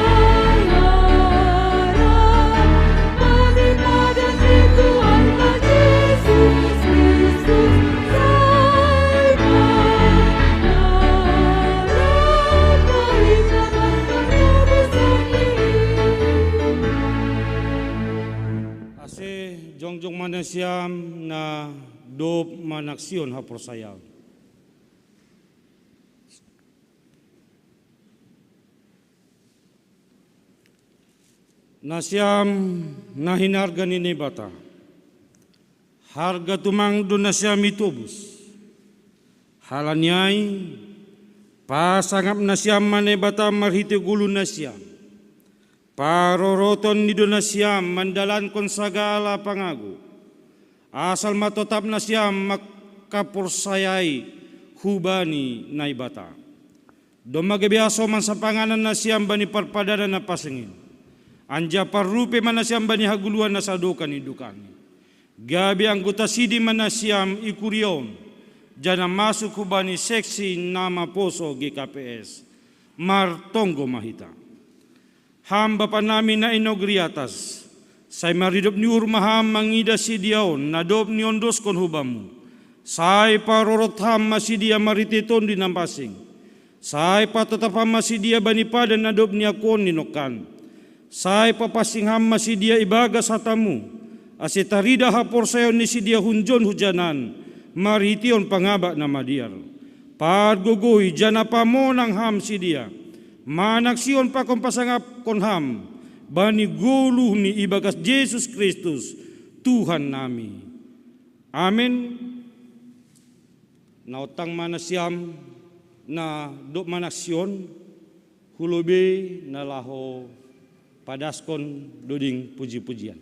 bani padan ni Tuhan na Jesus Kristus, sai mangarap bani padan ni. Ase jongjong ma nasiam na dob manaksihon haporsayaon. Nasiam na hinarga ni Naibata, harga tumang do nasiam itobus. Halani ai, pasangap nasiam ma Naibata marhitei goluh nasiam. Paroroton ni do nasiam mandalankon sagala pangago, asal ma totap nasiam mangkaporsayai hubani Naibata. Domma gabe hasoman sapanganan nasiam bani parpadanan na pansing in, anjaha parrupe ma nasiam bani hagoluhan na sadokah ni dokahni. Gabe anggota sidi ma nasiam i kuria on, janah masuk hubani seksi na maposo G K P S. Martonggo ma hita. Ham Bapa nami na i nagori atas, sai maridop ni uhur ma Ham mangidah sidea on na dob niondoskon hu Bamu. Sai parorot Ham ma sidea marhitei Tonduy Na Pansing. Sai patotap Ham ma sidea bani padan na dob niangkohon ni nongkan. Sai papansing Ham ma sidea ibagas hata-Mu, ase taridah haporsayaon ni sidea hunjon hujanan marhiteihon pangabak na madear. Pargogoi janah pamonang Ham sidea, manaksihon pakon pasangapkon Ham bani goluh ni ibagas Jesus Kristus, Tuhan nami. Amen. Na ontang ma nasiam na dob manaksihon, hu lobei na laho padaskon doding puji-pujian.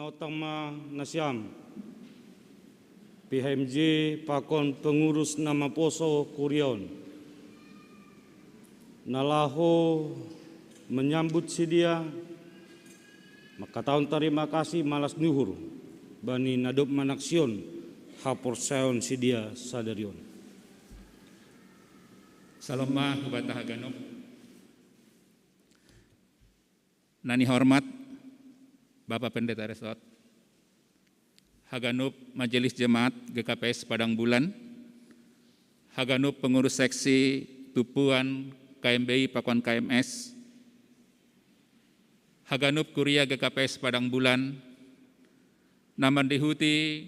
Utama nasiam, P H M J pakon pengurus na maposo kuriaon, na laho menyambut sidea, mangkatahon tarima kasih malas ni uhur bani na dob manaksihon haporsayaon sidea sadari on. Salom ma hubata haganup. Na nihormat Bapak Pendeta Resort, haganup Majelis Jemaat G K P S Padang Bulan, haganup pengurus seksi Tumpuan K M B I pakon K M S, haganup kuria G K P S Padang Bulan, na mandihuti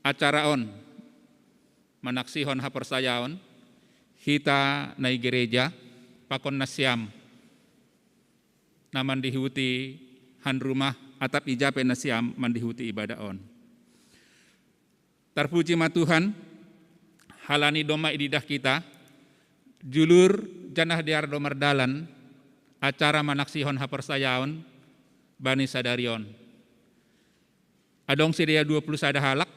acara on manaksihon haporsayaon, hita na i gereja pakon nasiam na mandihuti han rumah atap ija pe nasiam mandihuti ibadah on. Tarpuji ma Tuhan, halani domma ididah hita, julur janah dear do mardalan acara manaksihon haporsayaon bani sadari on. Adong sidea dua puluh sada halak,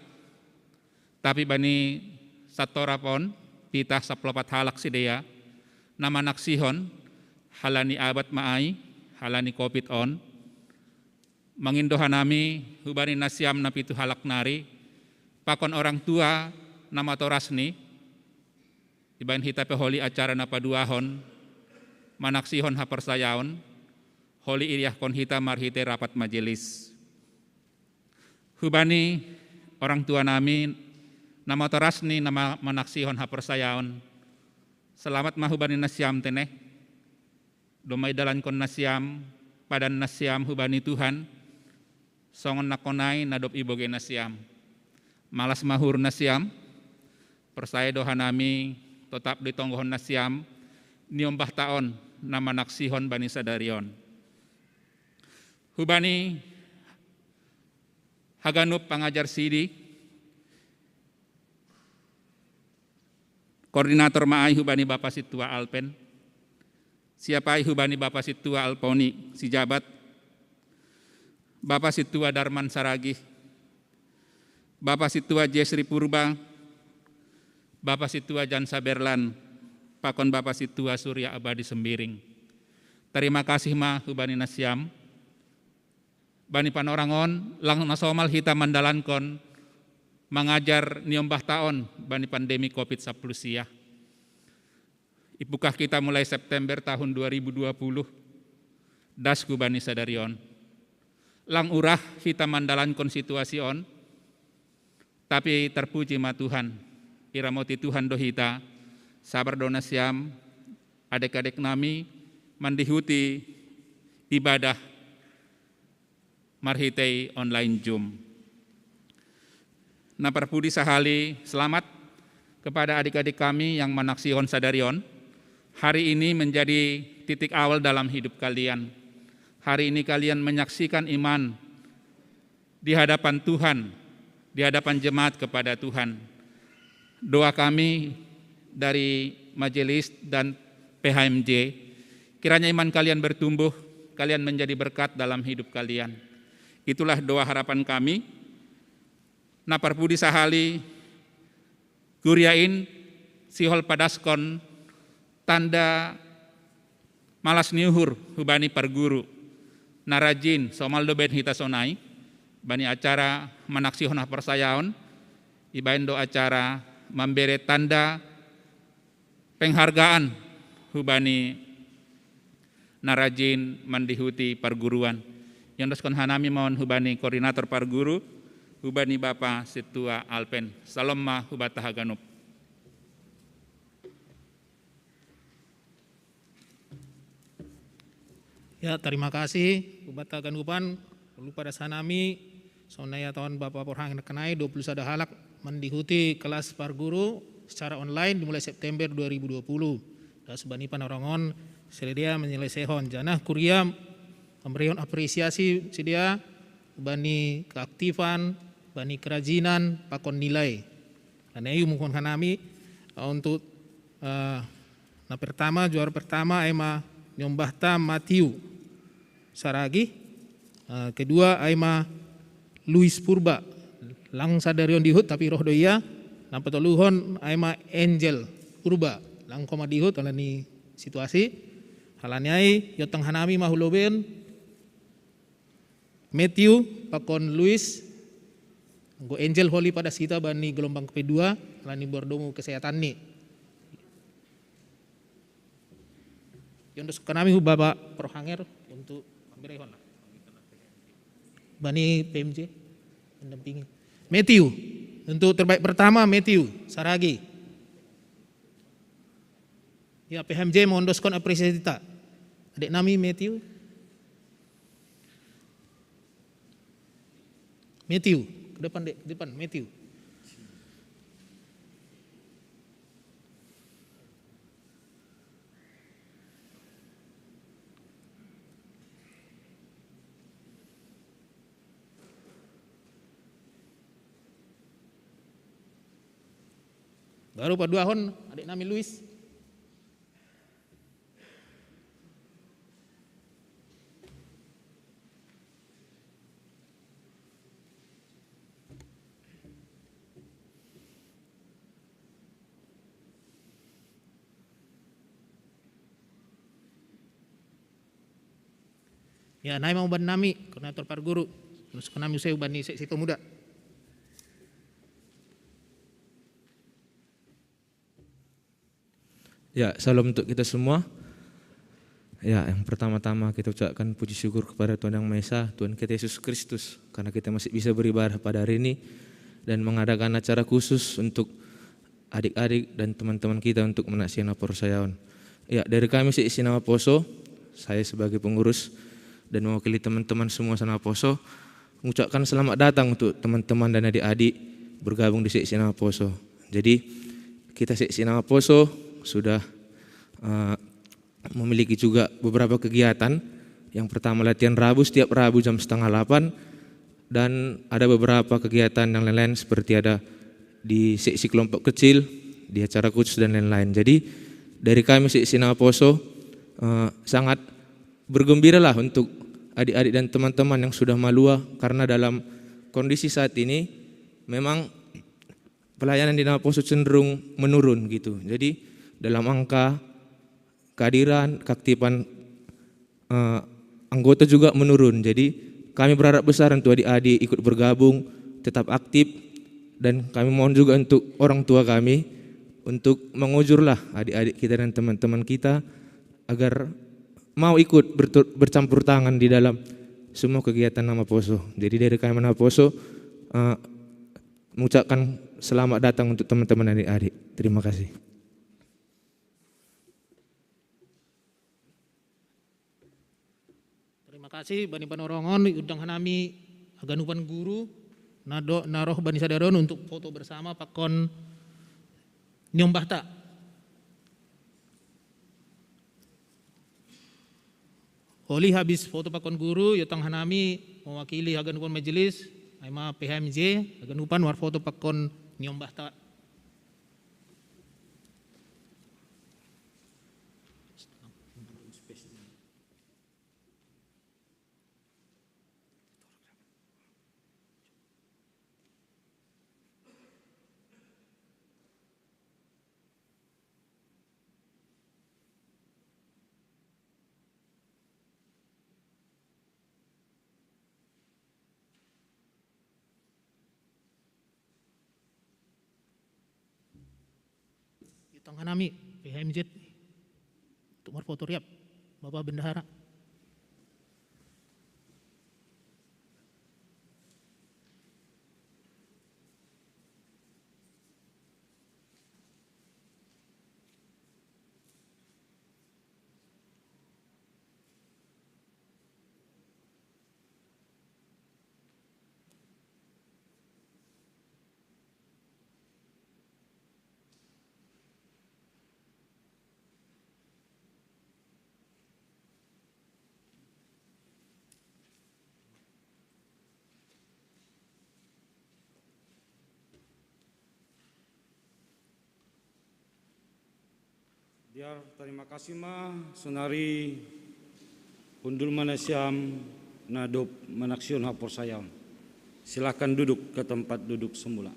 tapi bani satorap on pitah saplopat halak sidea na manaksihon halani abat ma ai, halani covid on. Mangindo hanami hubani nasiam na pitu halak nari, pakon orang tua na matorasni, ibaen hita pe holi acara na paduahon manaksihon haporsayaon, holi iriahkon hita marhitei rapat majelis. Hubani orang tua nami na matorasni na ma-, manaksihon haporsayaon, selamat ma hubani nasiam teneh. Domma idalankon nasiam padan nasiam hubani Tuhan, songon nangkon ai na dob ibogei nasiam. Malas ma uhur nasiam, porsaya do hanami totap ditonggohon nasiam niombahta on na manaksihon bani sadari on. Hubani haganup pangajar sidi, koordinator ma ai hubani Bapa Sintua Alpen, siap ai hubani Bapa Sintua Alponi Sijabat, Bapa Sintua Darman Saragih, Bapa Sintua Jesri Purba, Bapa Sintua Jan Saberlan, pakon Bapa Sintua Surya Abadi Sembiring. Tarima kasih ma hubani nasiam, bani panorang on, lang na somal hita mandalankon mangajar niombahta on bani pandemi covid sapuluh sia. Ipungkah hita mulai September tahun dua ribu dua puluh, das hubani sadari on. Lang urah hita mandalankon situasi on, tapi tarpuji ma Tuhan, iramoti Tuhan do hita, sabar do nasiam, adek-adek nami mandihuti ibadah marhitei online Zoom. Na parpudi sahali, selamat kepada adik-adik kami yang manaksihon sadari on. Hari ini menjadi titik awal dalam hidup kalian. Hari ini kalian menyaksikan iman di hadapan Tuhan, di hadapan jemaat kepada Tuhan. Doa kami dari majelis dan P H M J, kiranya iman kalian bertumbuh, kalian menjadi berkat dalam hidup kalian. Itulah doa harapan kami. Na parpudi sahali, kuria in sihol padaskon tanda malas ni uhur hubani parguru na rajin, somal do baen hita sonai bani acara manaksihon haporsayaon, ibaen do acara mambere tanda penghargaan hubani na rajin mandihuti parguruan. Iondoskon hanami ma on hubani koordinator parguru, hubani Bapa Sintua Alpen. Salom ma hubata haganup. Ya, tarima kasih hubata haganupan. Lupa das hanami, sonai ia taon Bapa Porhang na kenai dua puluh sada halak mandihuti kelas parguru secara online dimulai September dua ribu dua puluh. Das bani panorang on, sidea menyelesehon, janah kuria mamberehon apresiasi sidea bani keaktifan, bani kerajinan, pakon nilai. Alani i umuhon hanami, eh, untuk, eh, na pertama, juara pertama ai ma niombahta Matiu Saragih, eh, kedua ai ma Luis Purba, lang sadari on dihut tapi roh do ia. Napatoluhon ai ma Angel Purba, lang koma dihut alani situasi. Alani ai iontang hanami ma hu lobei on Matthew pakon Luis, anggo Angel holi padas hita bani gelombang kedua, alani bordomu kesehatanni. Iondoskon hanami hu Bapak Prohanger untuk pamberehon bani P M J, mendampingi. Matthew, untuk terbaik pertama Matthew Saragi. Ya, P H M J mengondoskon apresiasi ta. Adik nami Matthew. Matthew, ke depan, Dek, ke depan Matthew. Baru paduahon adik nami Luis. Ya, nai ma umbahen nami, koordinator parguru. Terus nami use bani seksi pemuda. Ya, salam untuk kita semua. Ya, yang pertama-tama kita ucapkan puji syukur kepada Tuhan Yang Maha Esa, Tuhan kita Yesus Kristus, karena kita masih bisa beribadah pada hari ini dan mengadakan acara khusus untuk adik-adik dan teman-teman kita untuk menaksikan Naposo Sayaon. Ya, dari kami seksi Naposo, saya sebagai pengurus dan mewakili teman-teman semua Sanaposo, mengucapkan selamat datang untuk teman-teman dan adik-adik bergabung di seksi Naposo. Jadi, kita seksi Naposo sudah uh, memiliki juga beberapa kegiatan. Yang pertama, latihan Rabu, setiap Rabu jam setengah delapan, dan ada beberapa kegiatan yang lain-lain seperti ada di seksi kelompok kecil, di acara khusus dan lain-lain. Jadi, dari kami seksi Naposo uh, sangat bergembiralah untuk adik-adik dan teman-teman yang sudah malua, karena dalam kondisi saat ini memang pelayanan di Naposo cenderung menurun gitu. Jadi, dalam angka kehadiran, keaktifan uh, anggota juga menurun. Jadi, kami berharap besar untuk adik-adik ikut bergabung, tetap aktif, dan kami mohon juga untuk orang tua kami untuk mengujurlah adik-adik kita dan teman-teman kita agar mau ikut bercampur tangan di dalam semua kegiatan Naposo. Jadi, dari kami Naposo uh, mengucapkan selamat datang untuk teman-teman adik-adik. Terima kasih. Terima kasih bani panorongon. Iundang hanami haganupan guru na roh bani sadari on untuk foto bersama pakon niombahta. Holi habis foto pakon guru, iotang hanami mewakili haganupan majelis, ai ma P H M J, haganupan marfoto pakon niombahta. Iutang hanami P H M Z untuk marfoto riap Bapak Bendahara. Diar, tarima kasih ma, sonari hundul ma nasiam na dob manaksihon haporsayaon. Silakan duduk ke tempat duduk semula.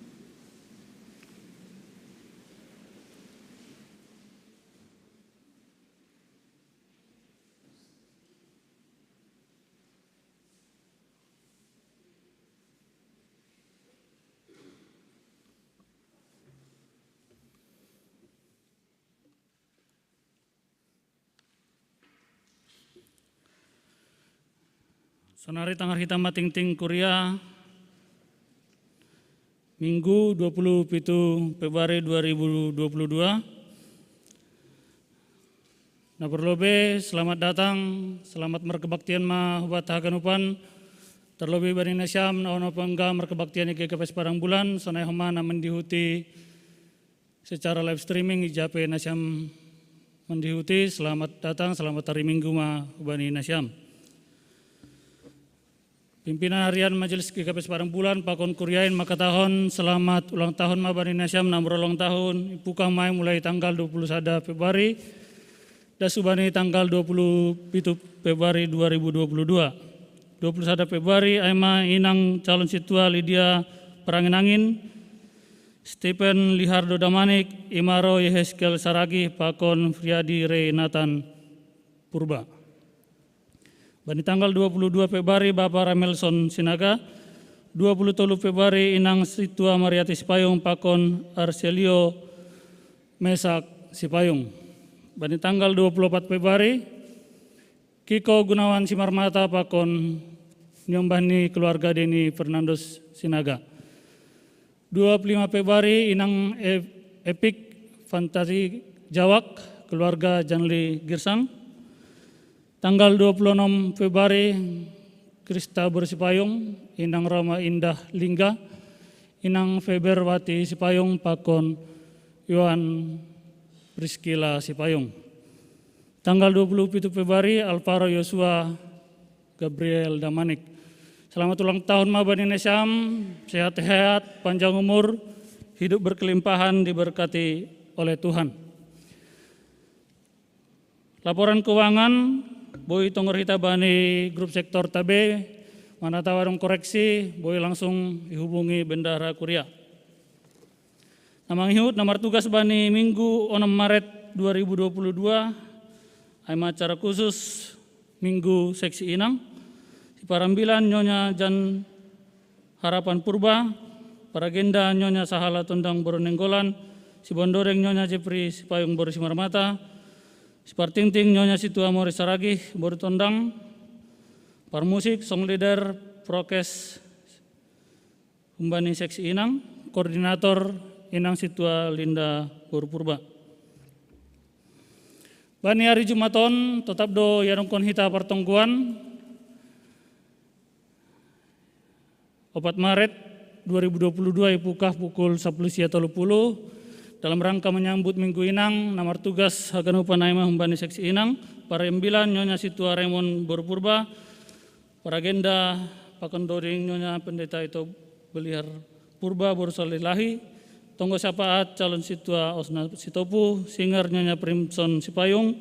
Sonari tangar hita matingting kuria, Minggu dua puluh pitu Februari dua ribu dua puluh dua. Na parlobe, selamat datang, selamat markebaktian ma hubat haganupan, terlebih bani nasiam na ono pengga markebaktian i G K P S Padang Bulan, sonai homa na mendihuti secara live streaming i jape nasiam mendihuti, selamat datang, selamat hari Minggu ma bani nasiam. Pimpinan harian Majelis G K P S Padang Bulan pakon kuriain makatahon selamat ulang tahun ma bani nasiam na marulang tahun, ipukah ma i mulai tanggal dua puluh sada Februari, das hubani tanggal dua puluh pitu Februari dua ribu dua puluh dua. Dua puluh sada Februari, ai ma inang calon situa Lydia Perangin-angin, Stephen Lihardo Damanik, Imaro Yehezkiel Saragih, pakon Friadi Rey Nathan Purba. Bani tanggal dua puluh dua Februari, Bapa Ramelson Sinaga. Dua puluh tolu Februari, inang situa Mariati Sipayung, pakon Arselio Mesak Sipayung. Bani tanggal dua puluh opat Februari, Kiko Gunawan Simarmata, pakon niombah ni keluarga Deni Fernandos Sinaga. Dua puluh lima Februari, inang E-, Epik Fantasi Jawak, keluarga Janli Girsang. Tanggal dua puluh enam Februari, Krista Boru Sipayung, inang Rama Indah Lingga, inang Feberwati Sipayung, pakon Yohan Priskila Sipayung. Tanggal dua puluh pitu Februari, Alvaro Yosua Gabriel Damanik. Selamat ulang tahun ma bani nasiam, sehat-sehat, panjang umur, hidup berkelimpahan, diberkati oleh Tuhan. Laporan keuangan, boi tonggor hita bani grup sektor tabe, manatau adong koreksi, boi langsung ihubungi bendahara kuria. Na mangihut na martugas bani Minggu onom Maret dua ribu dua puluh dua, ai ma acara khusus Minggu Seksi Inang, siparambilan Nyonya Jan Harapan Purba, paragenda Nyonya Sahala Tondang Boru Nainggolan, sibondoreng Nyonya Jepri Sipayung Boru Simarmata, sipartingting Nyonya Situa Mori Saragih Boru Tondang, parmusik, song leader, prokes, humbani Seksi Inang, koordinator Inang Situa Linda Boru Purba. Bani ari Jumat on, totap do iadongkon hita partonggoan, opat Maret dua ribu dua puluh dua, ipukah pukul sapuluh sia tolu puluh, dalam rangka menyambut Minggu Inang, na martugas haganupan ai ma humbani Seksi Inang, parambilan Nyonya Situa Raymond Boru Purba, paragenda pakon doding Nyonya Pendeta Ito Beliar Purba Boru Salilahi, tonggo syafaat calon situa Osna Sitopu, singer Nyonya Primson Sipayung,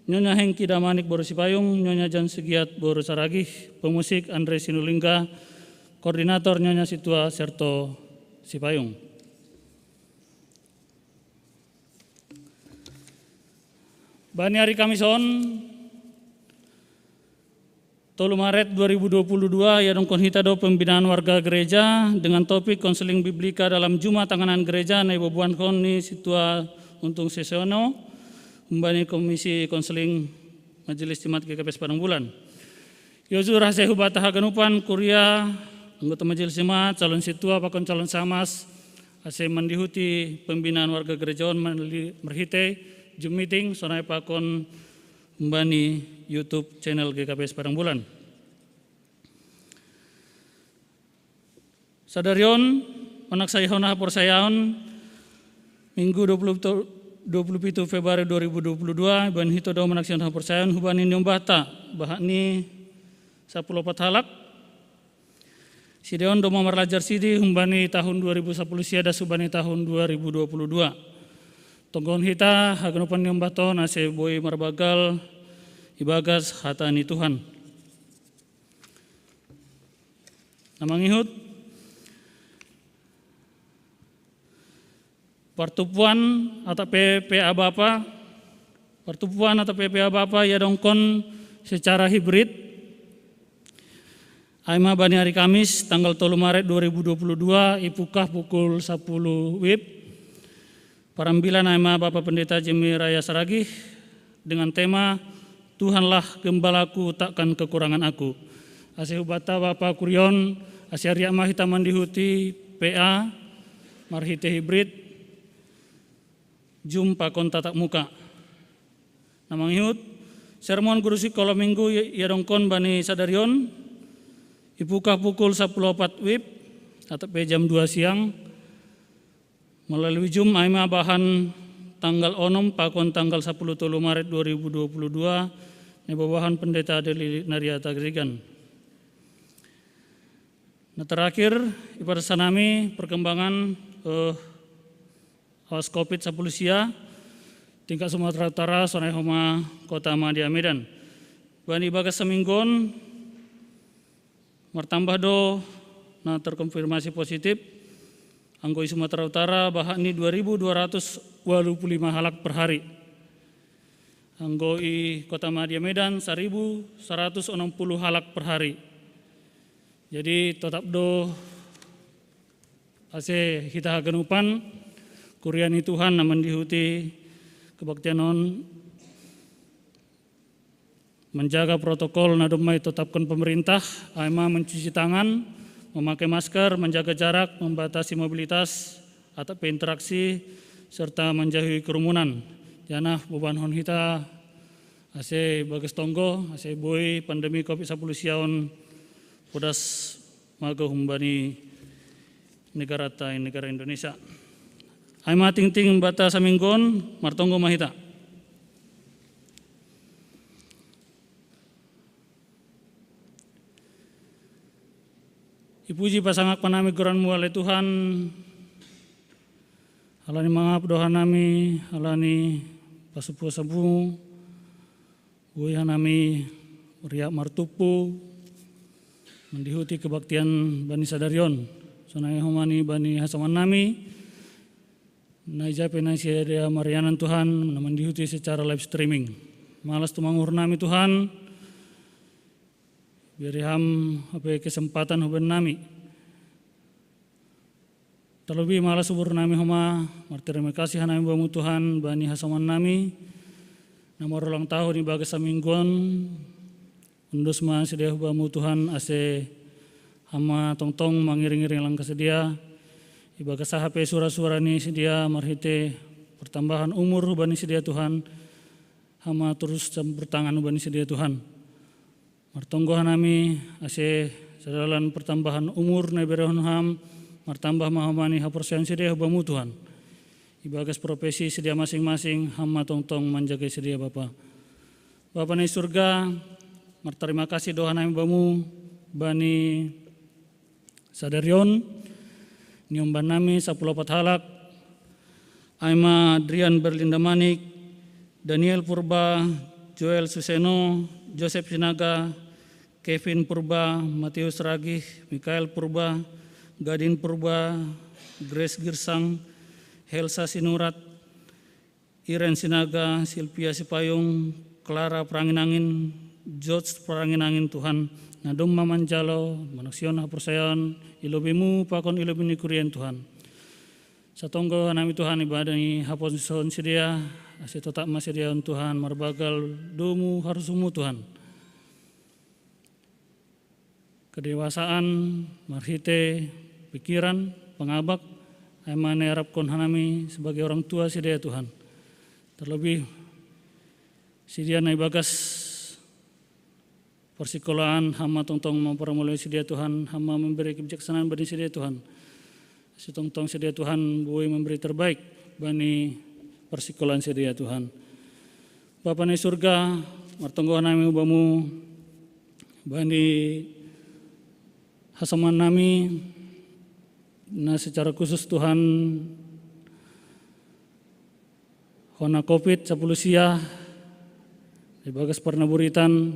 Nyonya Hengki Damanik Boru Sipayung, Nyonya Jan Sigiat Boru Saragih, pemusik Andre Sinulingga, koordinator Nyonya Situa Serto Sipayung. Bani ari Kamis on, tolu Maret dua ribu dua puluh dua, iadongkon hita do pembinaan warga gereja dengan topik konseling biblika dalam Juma Tanganan Gereja na iboankon ni Situa Untung Sesiono, humbani Komisi Konseling Majelis Jemaat G K P S Padang Bulan. Iojur ase hubata haganupan kuria, anggota Majelis Jemaat, calon situa pakon calon samas, ase mandihuti pembinaan warga gereja on marhitei Zoom meeting, sonai pakon humbani YouTube channel G K P S Padang Bulan. Sadari on, manaksaihon haporsayaon, Minggu dua puluh, dua puluh pitu Februari dua ribu dua puluh dua, iboan hita do manaksaihon haporsayaon, humbani niombahta, bahat ni sapuluh opat halak, sidea on do marlajar sidi humbani tahun dua ribu sapuluh sia das humbani tahun dua ribu dua puluh dua. Tonggohon hita haganupan niombahta on ase boi marbagal ibagas hata ni Tuhan. Na mangihut, partupuan atau P P A Bapa, partupuan atau P P A Bapa ia dongkon secara hibrid. Aima bani hari Kamis tanggal tolu Maret dua ribu dua puluh dua, ipukah pukul sepuluh wib. Parambilan aima Bapak Pendeta Jemi Raya Saragih dengan tema Tuhanlah Gembalaku, takkan kekurangan aku. Ase hubata Bapa Kurion, ase ariak ma hita mandihuti P A marhite hibrid, Zoom pakon tatap muka. Na mangihut, sermon guru sikolo minggu ia dongkon bani sadarion, ipukah pukul sepuluh opat wib, atau pe jam dua siang, melalui Zoom aima bahan tanggal onom pakon tanggal sepuluh tolu Maret dua ribu dua puluh dua, ne babahan Pendeta Deli Nariata Gerigan. Na terakhir, ipada sanami perkembangan eh, awas covid sepuluh sia, tingkat Sumatera Utara, sonai homa kota Madia Medan. Bani bagas saminggon, martambah do na terkonfirmasi positif, anggo i Sumatera Utara, bahat ni dua ribu dua ratus walu puluh lima halak per hari. Anggo i kota Madia Medan, seribu seratus enam puluh halak per hari. Jadi, totap do ase hita haganupan, kuria ni Tuhan na mandihuti kebaktian on, menjaga protokol na domma itotapkon pemerintah, aima mencuci tangan, memakai masker, menjaga jarak, membatasi mobilitas atau interaksi, serta menjauhi kerumunan. Janah bobanhon hita ase bagas tonggo, ase boi pandemi covid sepuluh sia on podas mago humbani negarata, negara Indonesia. Aima tingting bata saminggon, martonggo ma hita. Ipuji pasangap ma nami goranmu ale Tuhan, alani mangap doha nami, alani pasupuasamu, boi hanami riak martumpu, mandihuti kebaktian bani sadarion. Sonai homani bani hasaman nami, na ija pe na sia dia marianan Tuhan, na mandihuti secara live streaming. Malas tumanguhur nami Tuhan, beri ham ape kesempatan huben nami. Terlebih malas subur nami homa, marterima kasih hanami bamu Tuhan, bani hasaman nami, na marulang tahun ibagas saminggon, undos ma sidea hubamu Tuhan, ase hama tongtong mangiring-iring langkah sidea, ibagas saha pe sura-sura ni sidea marhite pertambahan umur hubani sidea Tuhan, hama terus campur tangan hubani sidea Tuhan. Martonggo hanami ase sadalan pertambahan umur na iberehon ham, martambah ma homa ni haporsayaon sidea hubamu Tuhan. Ibagas profesi sidea masing-masing, hama tongtong manjagai sidea Bapa. Bapa na i surga, martarima kasih do hanami bamu, bani sadarion, niomban nami sapuluh opat halak, aima Adrian Berlinda Manik, Daniel Purba, Joel Suseno, Joseph Sinaga, Kevin Purba, Matius Ragih, Mikael Purba, Gadin Purba, Grace Girsang, Helsa Sinurat, Iren Sinaga, Silvia Sipayung, Clara Peranginangin, George Peranginangin Tuhan, na domma manjalo, manaksihon haporsayaon, i lobeimu pakon i lobei ni kuriain Tuhan. Satonggo hanami Tuhan ibadah ni haposoon sidea, ase totap ma sidea on Tuhan, marbagal domu harusumu Tuhan. Kedewasaan marhite pikiran, pangabak, aima na iarapkon hanami sebagai orang tua sidea Tuhan. Terlebih sidea na ibagas persikolaan, hama tongtong mamparmoloi sidea Tuhan, hama memberi kebijaksanaan bani sidea Tuhan. Sitongtong sidea Tuhan boi memberi terbaik bani persikolaan sidea Tuhan. Bapa na i surga, martonggo hanami hubamu, bani hasaman nami, na secara khusus Tuhan, hona covid sepuluh sia, ibagas parnaburitan,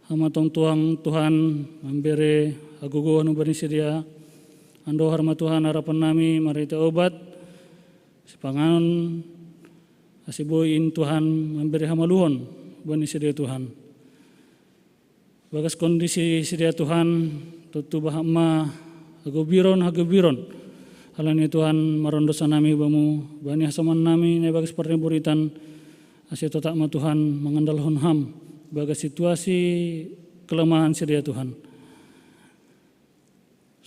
hama tongtong Tuhan memberi hagogohon hubani sidea. Andohar ma Tuhan harapan nami marhite obat, sipanganon, ase boi in Tuhan mambere hamaluhon hubani sidea Tuhan. Bagas kondisi sidea Tuhan, tontu bahat ma hagobiron, hagobiron. Alani Tuhan, marhondosan nami bamu, bani hasoman nami na ibagas parniburitan, ase totap ma Tuhan mangandalhon Ham bagas situasi kelemahan sidea Tuhan.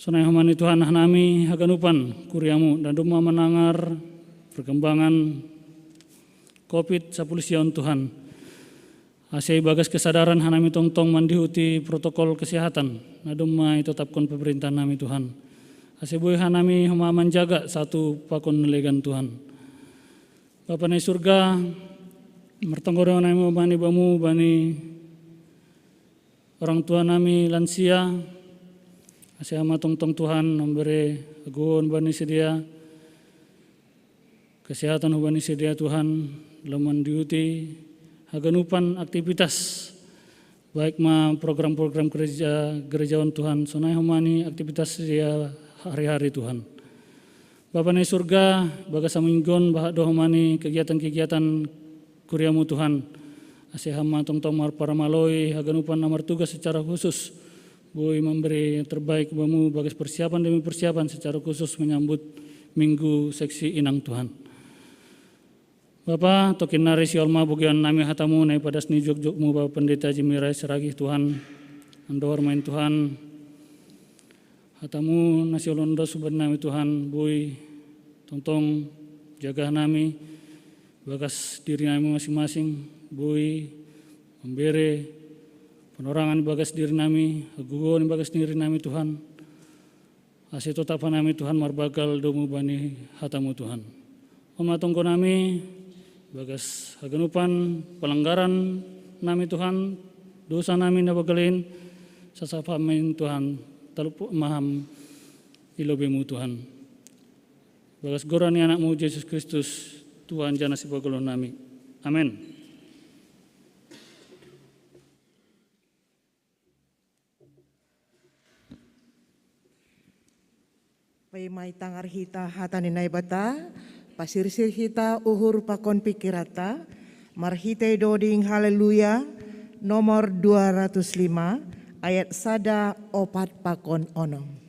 Sonai homa ni Tuhan, hanami haganupan kuriamu, na domma manangar perkembangan covid sapuluh sia on Tuhan. Ase ibagas kesadaran hanami tongtong mandihuti protokol kesehatan, na domma itotapkon pemerintah nami Tuhan. Ase boi hanami homa manjaga satu pakon na legan Tuhan. Bapa na i surga, martonggo do hanami homa ni bamu bani orang tua nami lansia, ase Ham ma tongtong Tuhan mambere hagogohon bani sidea, kesehatan hubani sidea Tuhan, lam mandihuti haganupan aktivitas, baik ma program-program gereja, gereja on Tuhan, sonai homa ni aktivitas sidea hari-hari Tuhan. Bapa na i surga, bagas haminggu on bahat do homa ni kegiatan-kegiatan kuriamu Tuhan. Ase Ham ma tongtong marparamaloi haganupan na martugas secara khusus, boi mambere terbaik bamu bagas persiapan demi persiapan secara khusus menyambut Minggu Seksi Inang Tuhan. Bapa, tongkin nari sihol ma bogion nami hatamu na ipadas ni jokjokmu Bapa Pendeta Jimmy Rais Ragih Tuhan. Andohar ma in Tuhan, hatamu na sihol on dos hubani nami Tuhan, boi tongtong jaga hanami bagas diri nami masing-masing, boi mambere panorangan bagas diri nami, hagogohon bagas diri nami Tuhan. Ase totap hanami Tuhan marbanggal domu bani hatamu Tuhan. On ma tonggo nami, bagas haganupan pelanggaran nami Tuhan, dosa nami na banggal in, sasap Ham ma in Tuhan, talup ma Ham i lobeimu Tuhan. Bagas goran ni AnakMu Jesus Kristus, Tuhan jala Sipagoluh nami. Amen. Paima tangar hita hata ni Naibata, pasirsir hita uhur pakon pikiranta, marhitei doding Haleluya, nomor dua ratus lima, ayat sada, opat pakon onom.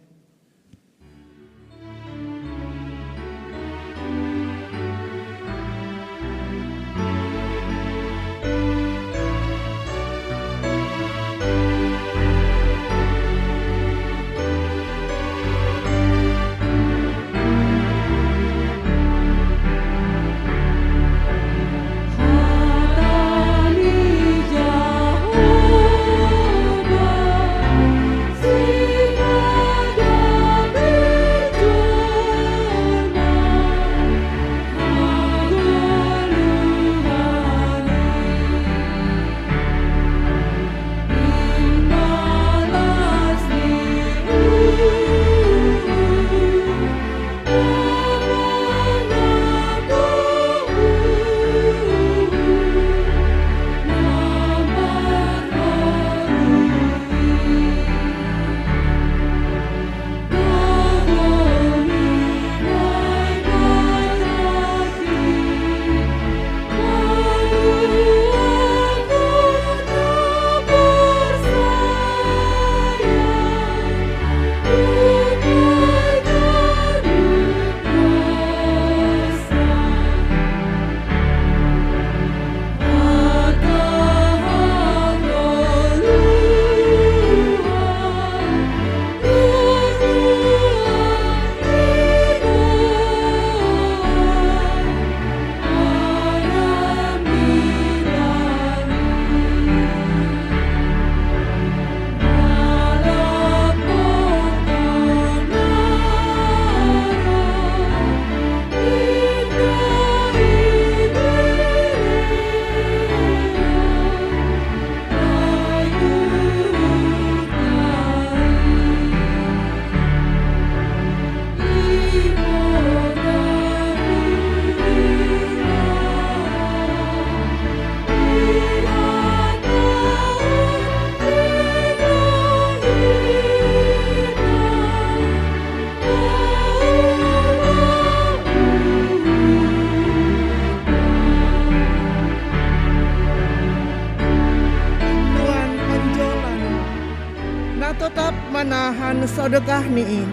Sodekah ni in.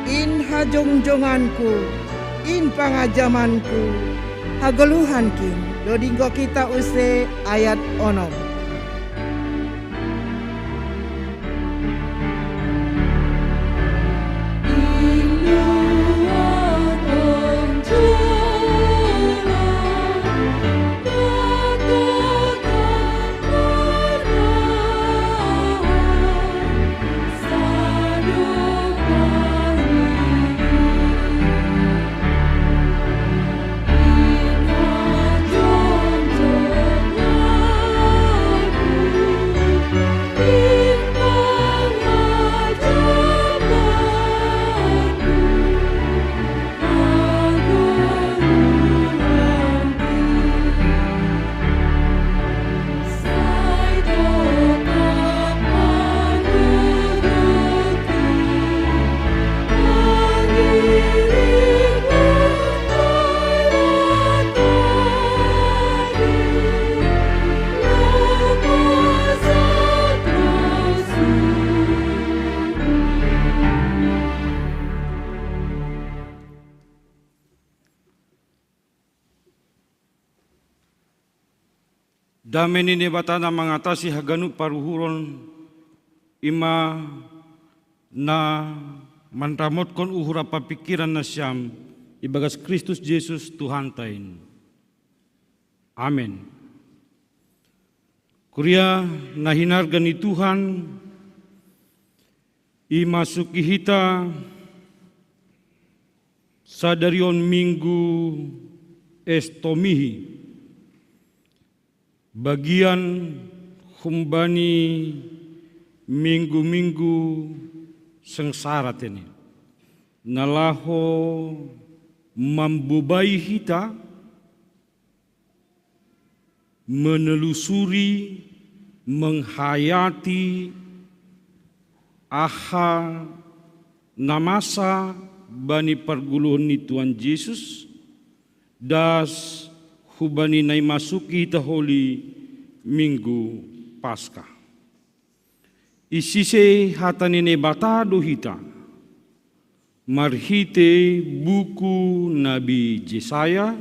In hajongjonganku, in pangajamanku, hagoluhankin, dodinggo kita use ayat onom. Dame ni Naibata na mangatasi haganup paruhuron, i ma na manramotkon uhur ampa pingkiran nasiam ibagas Kristus Jesus Tuhanta in. Amen. Kuria na hinarga ni Tuhan, imasuki hita sadari on Minggu Estomihi, bagian humbani minggu-minggu sengsara tene, na laho mambobai hita menelusuri, menghayati aha na masa bani pargoluhon ni Tuhan Jesus, das hubani na imasuki hita holi Minggu Paskah. Isise hata ni Naibata do hita marhite buku Nabi Jesaya,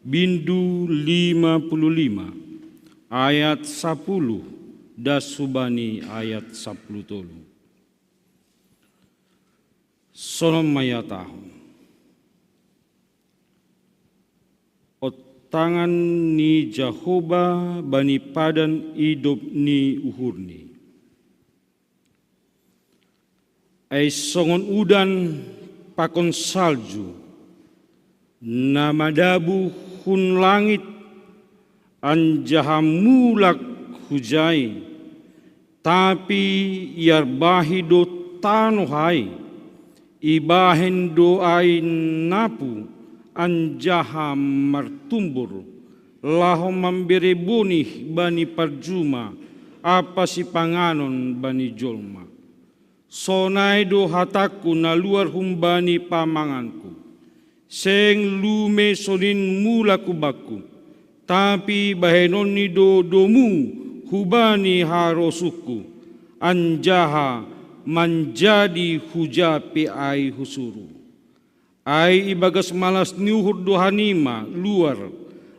bindu lima puluh lima, ayat sapuluh das hubani ayat sapuluh tolu. Sonon ma ihatahon: Ontangan ni Jahoba bani padan idop ni uhurni. Ai songon udan pakon salju, na madabu hun langit anjaha mulak hujai, tapi iarbahi do tanoh ai, ibahen do ai napu anjaha martumbur, laho mambere bonih bani parjuma ampa sipanganon bani jolma. Sonai do hatangku na luar humbani pamanganku. Seng lume sonin mulak hu bakku, tapi bahenonni do domu hubani harosuhku, anjaha manjadi huja pe ai husuru. Ai ibagas malas ni uhur do hanima luar,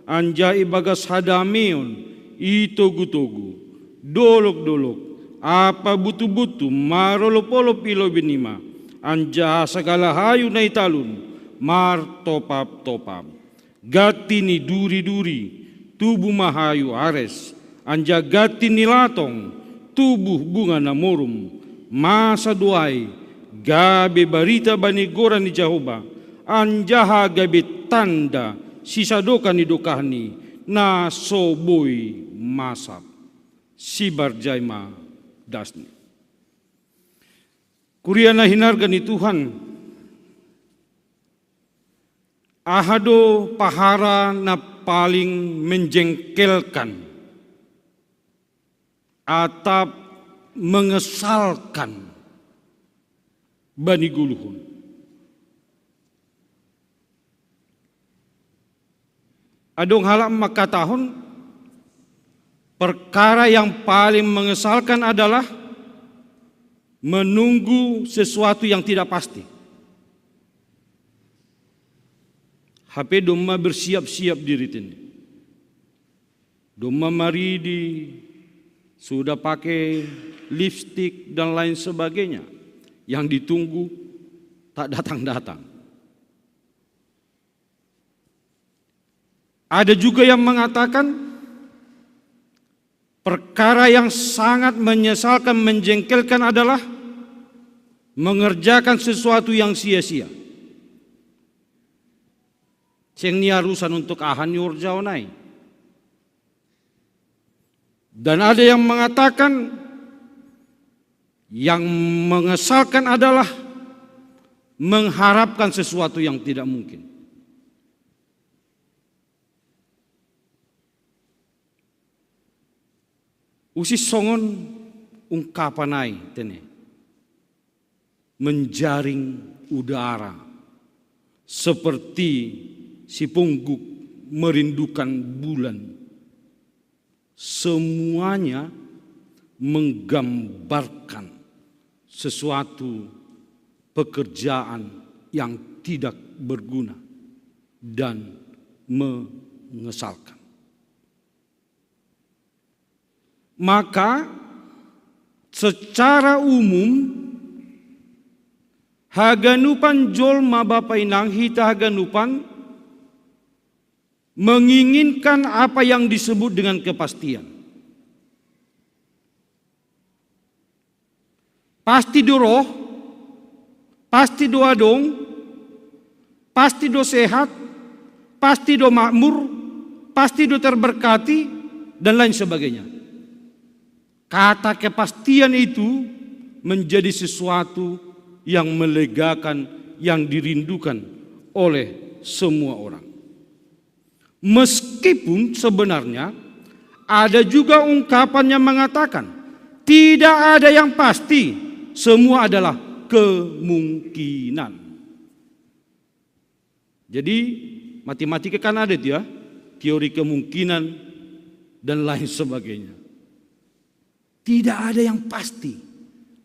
anjaha ibagas hadameon i togu-togu, dolok-dolok, ampa butu-butu marolop-olop i lobei nima, anjaha sagala hayu na i talun martopap-topap. Ganti ni duri-duri, tubu ma hayu ares, anjaha ganti ni latong, tubu bunga na morum. Masa do ai gabe barita bani goran ni Jahoba, anjaha gabe tanda sisadokan ni dokahni na so boi masap. Sibarjai ma dasni. Kuria na hinarga ni Tuhan, aha do pahara na paling menjengkelkan atap mengesalkan bani goluhon? Adong halak mangkatahon, perkara yang paling mengesalkan adalah menunggu sesuatu yang tidak pasti. Hape domma bersiap-siap diri tene. Domma maridi, sudah pakai lipstik dan lain sebagainya. Yang ditunggu tak datang-datang. Ada juga yang mengatakan, perkara yang sangat menyesalkan, menjengkelkan adalah mengerjakan sesuatu yang sia-sia. Seng nia urusan untuk aha ni orjaonai. Dan ada yang mengatakan, yang mengesalkan adalah mengharapkan sesuatu yang tidak mungkin. Usi songon ungkapan ai tene, menjaring udara seperti si pungguk merindukan bulan. Semuanya menggambarkan sesuatu pekerjaan yang tidak berguna dan mengesalkan. Maka secara umum, haganupan jolma, bapa inang, hita haganupan menginginkan apa yang disebut dengan kepastian. Pasti do roh, pasti do adong, pasti do sehat, pasti do makmur, pasti do terberkati, dan lain sebagainya. Kata kepastian itu menjadi sesuatu yang melegakan, yang dirindukan oleh semua orang. Meskipun sebenarnya ada juga ungkapan yang mengatakan, tidak ada yang pasti, semua adalah kemungkinan. Jadi, matematika kan ada dia, teori kemungkinan dan lain sebagainya. Tidak ada yang pasti,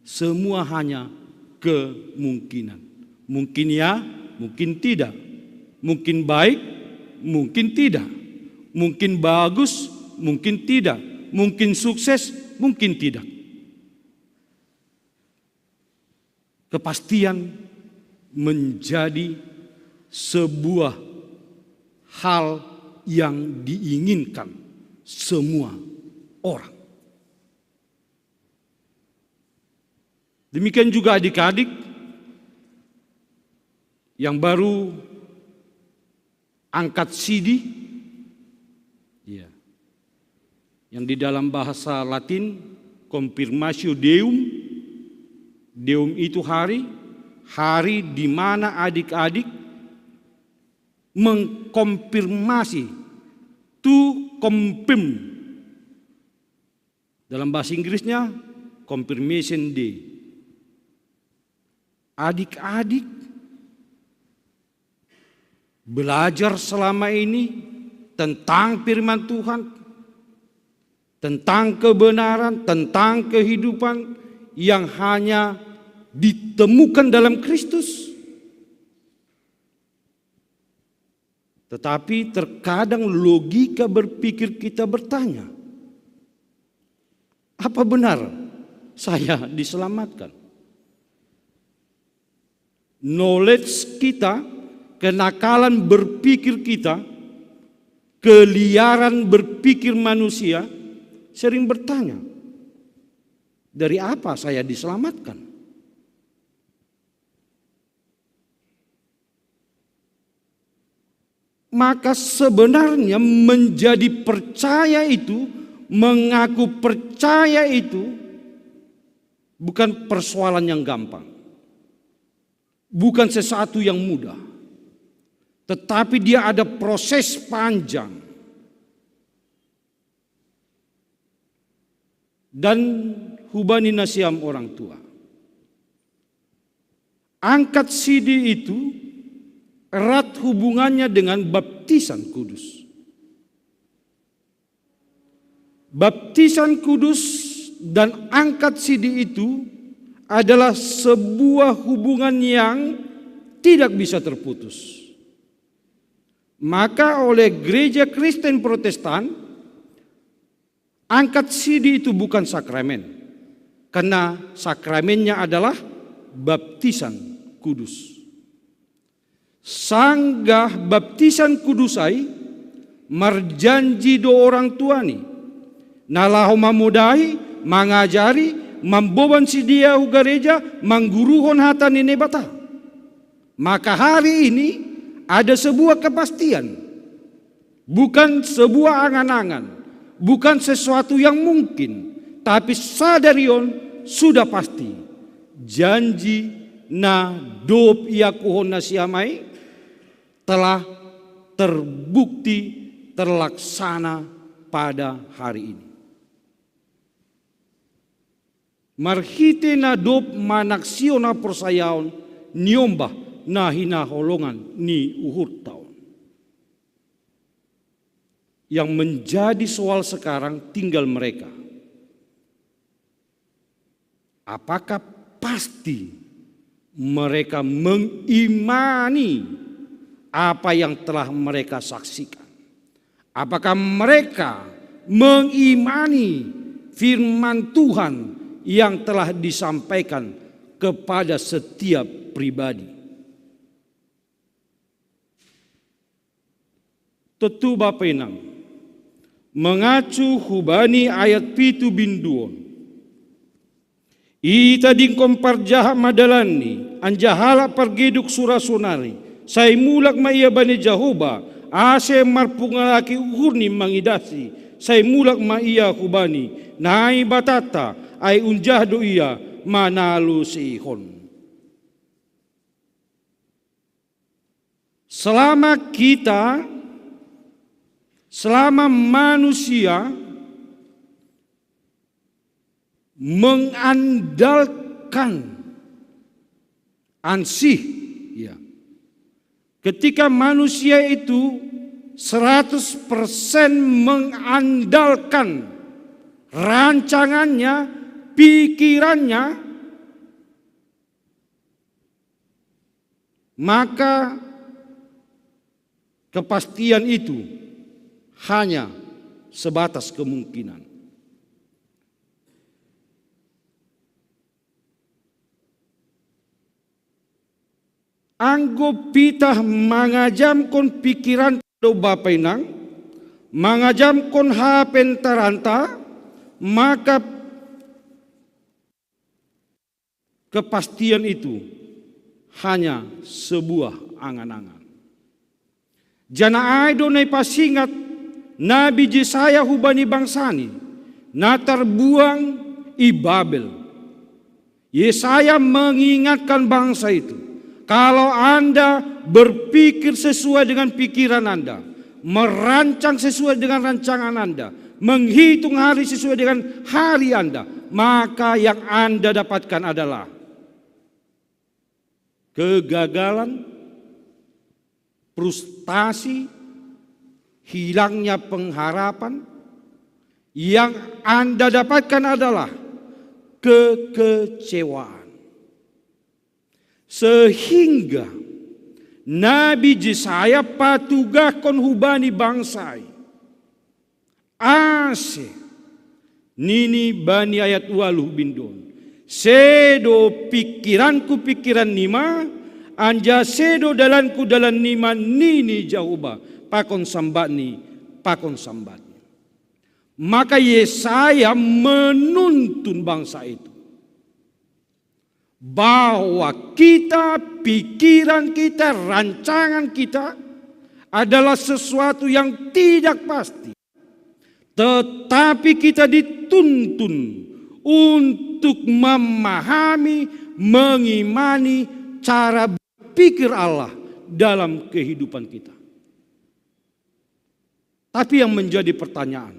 semua hanya kemungkinan. Mungkin ya, mungkin tidak. Mungkin baik, mungkin tidak. Mungkin bagus, mungkin tidak. Mungkin sukses, mungkin tidak. Kepastian menjadi sebuah hal yang diinginkan semua orang. Demikian juga adik-adik yang baru angkat sidi, ya, yang di dalam bahasa Latin confirmatio Deum. Deum itu hari, hari di mana adik-adik mengkonfirmasi, to confirm. Dalam bahasa Inggrisnya, confirmation day. Adik-adik belajar selama ini tentang firman Tuhan, tentang kebenaran, tentang kehidupan yang hanya ditemukan dalam Kristus. Tetapi terkadang logika berpikir kita bertanya, apa benar saya diselamatkan? Knowledge kita, kenakalan berpikir kita, keliaran berpikir manusia sering bertanya, dari apa saya diselamatkan? Maka sebenarnya menjadi percaya itu, mengaku percaya itu bukan persoalan yang gampang. Bukan sesuatu yang mudah. Tetapi dia ada proses panjang. Dan hubani nasiam orang tua. Angkat sidi itu erat hubungannya dengan baptisan kudus. Baptisan kudus dan angkat sidi itu adalah sebuah hubungan yang tidak bisa terputus. Maka oleh gereja Kristen Protestan, angkat sidi itu bukan sakramen, karena sakramennya adalah baptisan kudus. Sanggah baptisan kudus ai marjanji do orang tuani, na laho mamodai, mangajari, mamboban sidea hu gareja, mangguruhon hata ni Naibata. Maka hari ini ada sebuah kepastian, bukan sebuah angan-angan, bukan sesuatu yang mungkin, tapi sadarion sudah pasti. Janji na dob iakuhon nasiam ai telah terbukti terlaksana pada hari ini. Marhite na dob manaksihon haporsayaon niombah na hinaholongan ni uhurta on. Yang menjadi soal sekarang tinggal mereka. Apakah pasti mereka mengimani apa yang telah mereka saksikan? Apakah mereka mengimani firman Tuhan yang telah disampaikan kepada setiap pribadi? Tutu Bapa Inang, mengacu hubani ayat pitu binduon. Itadingkon parjahat ma dalanni, anjaha halak pargeduk sura sonari, sai mulak ma ia bani Jahoba, ase marpungalaki uhurni mangidahsi, sai mulak ma ia hubani Naibatanta, ai unjah do ia manalusi ihon. Selama kita, selama manusia mengandalkan ansih, ya. Ketika manusia itu seratus persen mengandalkan rancangannya, pikirannya, maka kepastian itu hanya sebatas kemungkinan. Anggo pitah mangajamkon pikiran do Bapa Inang, mangajamkon hapentaranta, maka kepastian itu hanya sebuah angan-angan. Janah ai do na ipasingat Nabi Jesaya hubani bangsani, na tarbuang i Babel. Yesaya mengingatkan bangsa itu, kalau Anda berpikir sesuai dengan pikiran Anda, merancang sesuai dengan rancangan Anda, menghitung hari sesuai dengan hari Anda, maka yang Anda dapatkan adalah kegagalan, frustasi, hilangnya pengharapan. Yang Anda dapatkan adalah kekecewaan. Sehingga Nabi Jesaya patugahkon hubani bangsa i, ase nini bani ayat ualuh binduon, sedo pikiranku pikiran nima, anjaha sedo dalanku dalan nima, nini Jahoba pakon sambatni, pakon sambatni. Maka Yesaya menuntun bangsa itu bahwa kita, pikiran kita, rancangan kita adalah sesuatu yang tidak pasti. Tetapi kita dituntun untuk memahami, mengimani cara berpikir Allah dalam kehidupan kita. Tapi yang menjadi pertanyaan,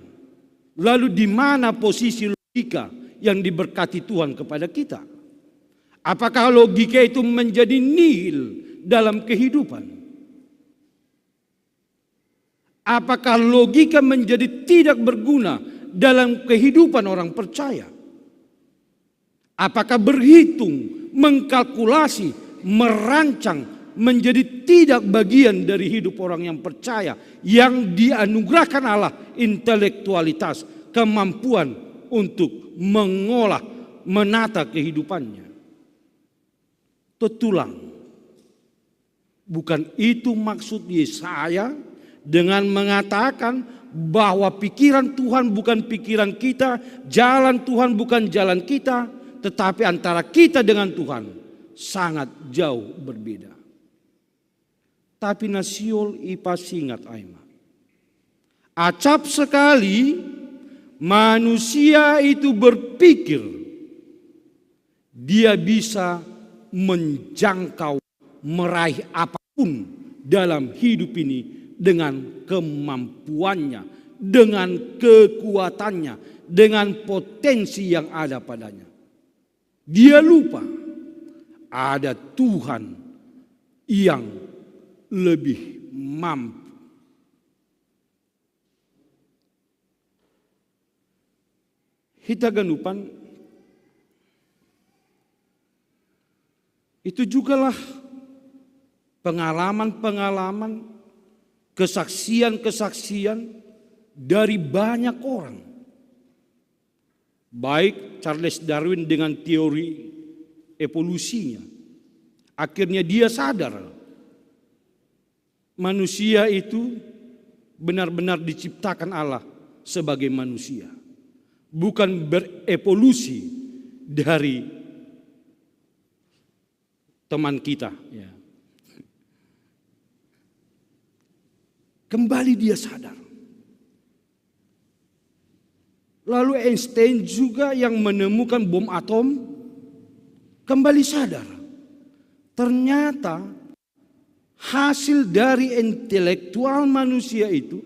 lalu di mana posisi logika yang diberkati Tuhan kepada kita? Apakah logika itu menjadi nihil dalam kehidupan? Apakah logika menjadi tidak berguna dalam kehidupan orang percaya? Apakah berhitung, mengkalkulasi, merancang menjadi tidak bagian dari hidup orang yang percaya, yang dianugerahkan Allah intelektualitas, kemampuan untuk mengolah, menata kehidupannya? Tetulang. Bukan itu maksud Yesaya dengan mengatakan bahwa pikiran Tuhan bukan pikiran kita, jalan Tuhan bukan jalan kita, tetapi antara kita dengan Tuhan sangat jauh berbeda. Tapi na sihol i pasingat ai ma. Acap sekali manusia itu berpikir dia bisa menjangkau, meraih apapun dalam hidup ini dengan kemampuannya, dengan kekuatannya, dengan potensi yang ada padanya. Dia lupa ada Tuhan yang lebih mampu. Hita ganupan, itu jugalah pengalaman-pengalaman, kesaksian-kesaksian dari banyak orang. Baik Charles Darwin dengan teori evolusinya, akhirnya dia sadar manusia itu benar-benar diciptakan Allah sebagai manusia, bukan berevolusi dari teman kita. Ya. Kembali dia sadar. Lalu Einstein juga yang menemukan bom atom kembali sadar. Ternyata hasil dari intelektual manusia itu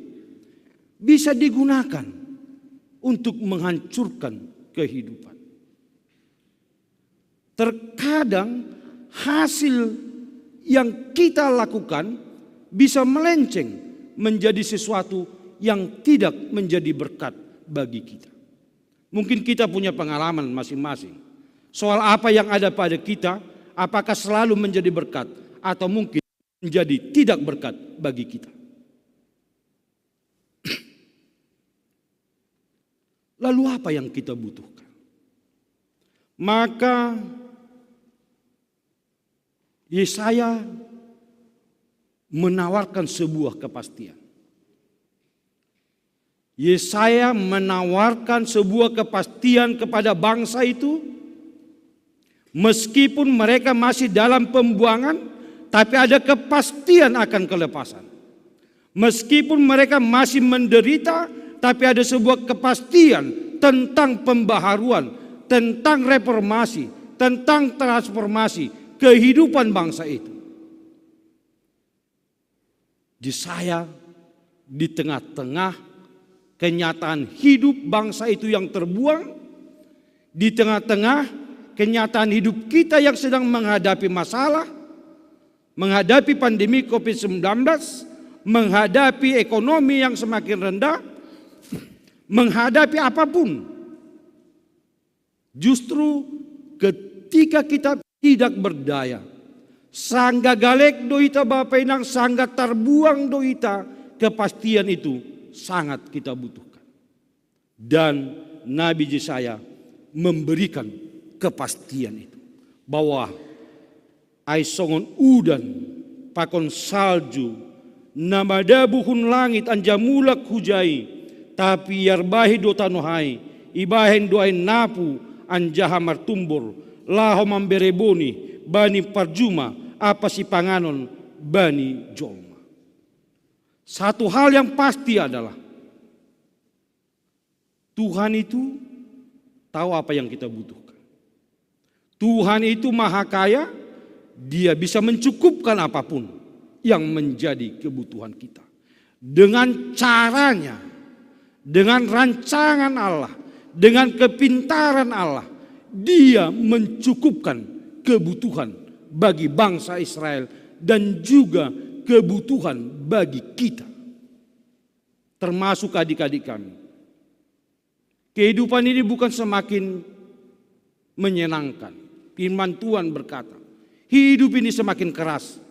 bisa digunakan untuk menghancurkan kehidupan. Terkadang hasil yang kita lakukan bisa melenceng menjadi sesuatu yang tidak menjadi berkat bagi kita. Mungkin kita punya pengalaman masing-masing soal apa yang ada pada kita, apakah selalu menjadi berkat atau mungkin menjadi tidak berkat bagi kita. Lalu apa yang kita butuhkan? Maka Yesaya menawarkan sebuah kepastian. Yesaya menawarkan sebuah kepastian kepada bangsa itu, meskipun mereka masih dalam pembuangan, tapi ada kepastian akan kelepasan. Meskipun mereka masih menderita, tapi ada sebuah kepastian tentang pembaharuan, tentang reformasi, tentang transformasi kehidupan bangsa itu. Yesaya di tengah-tengah kenyataan hidup bangsa itu yang terbuang, di tengah-tengah kenyataan hidup kita yang sedang menghadapi masalah, menghadapi pandemi covid sembilan belas, menghadapi ekonomi yang semakin rendah, menghadapi apapun. Justru ketika kita tidak berdaya, sangga galek do ita, Bapa Inang, sangga tarbuang do ita, kepastian itu sangat kita butuhkan. Dan Nabi Yesaya memberikan kepastian itu, bahwa ai songon udan pakon salju na madabu hun langit anjaha mulak hujai, tapi iarbahi do tanoh ai, ibahen do ai napu anjaha martumbor, laho mambere boni bani parjuma ampa sipanganon bani jolma. Satu hal yang pasti adalah Tuhan itu tahu apa yang kita butuhkan. Tuhan itu maha kaya, dia bisa mencukupkan apapun yang menjadi kebutuhan kita. Dengan caranya, dengan rancangan Allah, dengan kepintaran Allah, dia mencukupkan kebutuhan bagi bangsa Israel dan juga kebutuhan bagi kita. Termasuk adik-adik kami. Kehidupan ini bukan semakin menyenangkan. Firman Tuhan berkata, hidup ini semakin keras,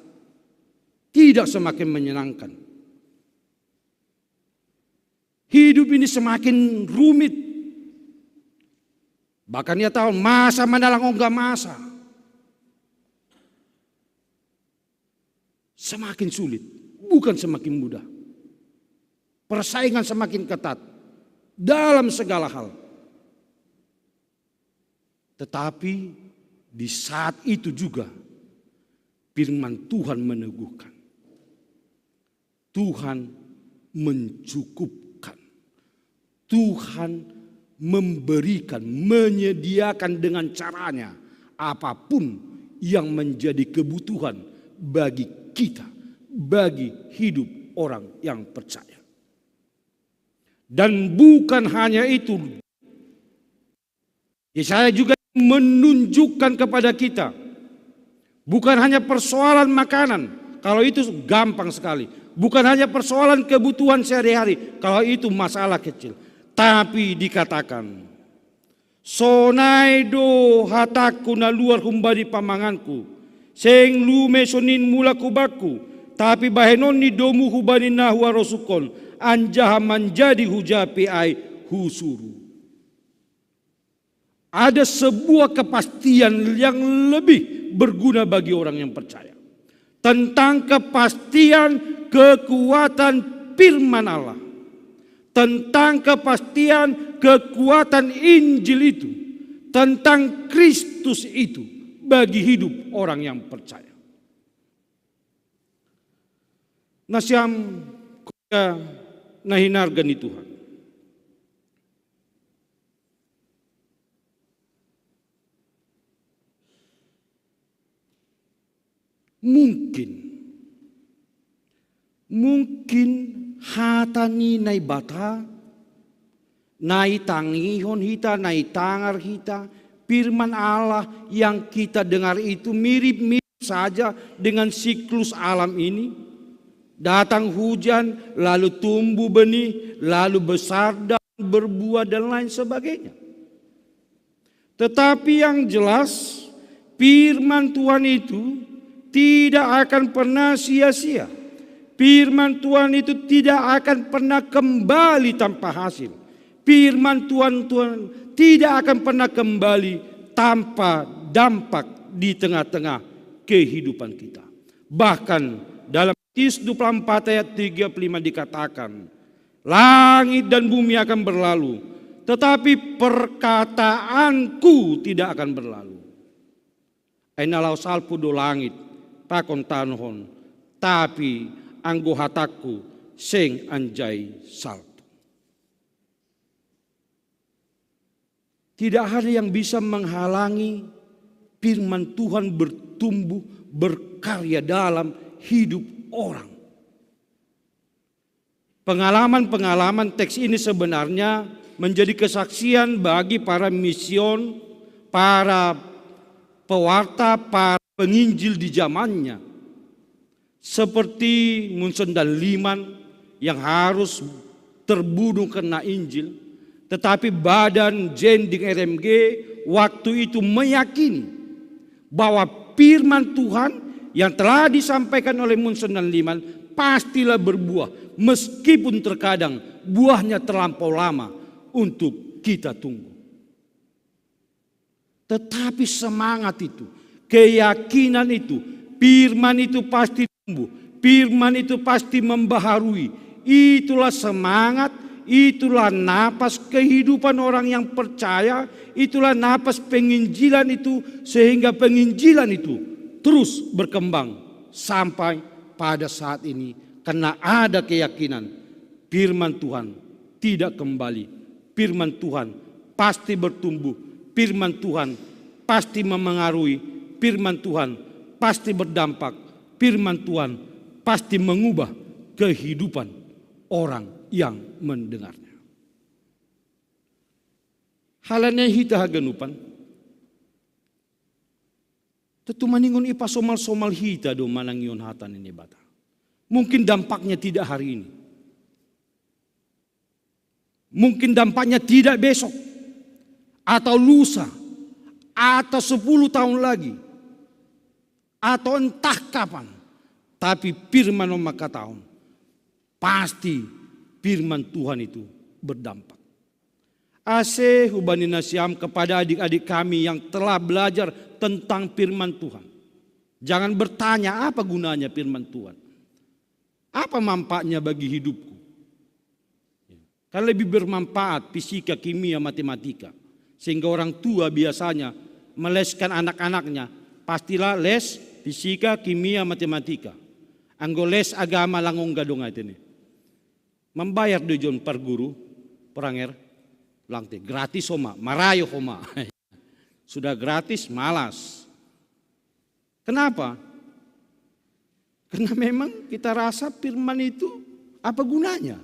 tidak semakin menyenangkan. Hidup ini semakin rumit. Bahkan ia tahu masa menelang ongga masa. Semakin sulit, bukan semakin mudah. Persaingan semakin ketat dalam segala hal. Tetapi di saat itu juga firman Tuhan meneguhkan. Tuhan mencukupkan. Tuhan memberikan, menyediakan dengan caranya apapun yang menjadi kebutuhan bagi kita, bagi hidup orang yang percaya. Dan bukan hanya itu, Yesaya juga menunjukkan kepada kita, bukan hanya persoalan makanan, kalau itu gampang sekali. Bukan hanya persoalan kebutuhan sehari-hari, kalau itu masalah kecil. Tapi dikatakan, sonai do hataku na luar humbani pamanganku, seng lume sonin mulak hubakku, tapi bahenon ni domu hubani na huarosukon, anjaha manjadi hujapi ai husuru. Ada sebuah kepastian yang lebih berguna bagi orang yang percaya. Tentang kepastian kekuatan firman Allah. Tentang kepastian kekuatan Injil itu. Tentang Kristus itu bagi hidup orang yang percaya. Nasiam koya na hinarga ni Tuhan. Mungkin, mungkin hata ni Naibata, na itangihon hita, na itangar hita, firman Allah yang kita dengar itu mirip-mirip saja dengan siklus alam ini. Datang hujan, lalu tumbuh benih, lalu besar dan berbuah dan lain sebagainya. Tetapi yang jelas, firman Tuhan itu tidak akan pernah sia-sia. Firman Tuhan itu tidak akan pernah kembali tanpa hasil. Firman Tuhan, Tuhan tidak akan pernah kembali tanpa dampak di tengah-tengah kehidupan kita. Bahkan dalam Yohanes dua puluh empat ayat tiga puluh lima dikatakan, langit dan bumi akan berlalu, tetapi perkataanku tidak akan berlalu. Ai na laho salpu do langit pakon tanoh on, tapi anggo hatangku seng anjai salpu. Tidak ada yang bisa menghalangi firman Tuhan bertumbuh, berkarya dalam hidup orang. Pengalaman-pengalaman teks ini sebenarnya menjadi kesaksian bagi para mision, para pewarta, para penginjil di zamannya. Seperti Munson dan Liman yang harus terbunuh karena Injil, tetapi badan Jending R M G waktu itu meyakini bahwa firman Tuhan yang telah disampaikan oleh Munson dan Liman pastilah berbuah, meskipun terkadang buahnya terlampau lama untuk kita tunggu. Tetapi semangat itu, keyakinan itu, firman itu pasti tumbuh, firman itu pasti membaharui. Itulah semangat, itulah napas kehidupan orang yang percaya, itulah napas penginjilan itu, sehingga penginjilan itu terus berkembang sampai pada saat ini, karena ada keyakinan firman Tuhan tidak kembali. Firman Tuhan pasti bertumbuh, firman Tuhan pasti mempengaruhi, firman Tuhan pasti berdampak, firman Tuhan pasti mengubah kehidupan orang yang mendengarnya. Halani hita haganupan, tontu maningon ipasomal-somal hita do manangihon hata ni Naibata. Mungkin dampaknya tidak hari ini. Mungkin dampaknya tidak besok. Atau lusa. atau sepuluh tahun lagi, atau entah kapan, tapi firman Om maka tahun, pasti firman Tuhan itu berdampak. Ase hubani nasiam kepada adik-adik kami yang telah belajar tentang firman Tuhan. Jangan bertanya apa gunanya firman Tuhan. Apa manfaatnya bagi hidupku? Kan lebih bermanfaat fisika, kimia, matematika. Sehingga orang tua biasanya meleskan anak-anaknya, pastilah les fisika, kimia, matematika. Anggo les agama langong gadong aja nih. Membayar dojon par guru, pranger, langte gratis homa, marayo homa. Sudah gratis, malas. Kenapa? Karena memang kita rasa firman itu apa gunanya?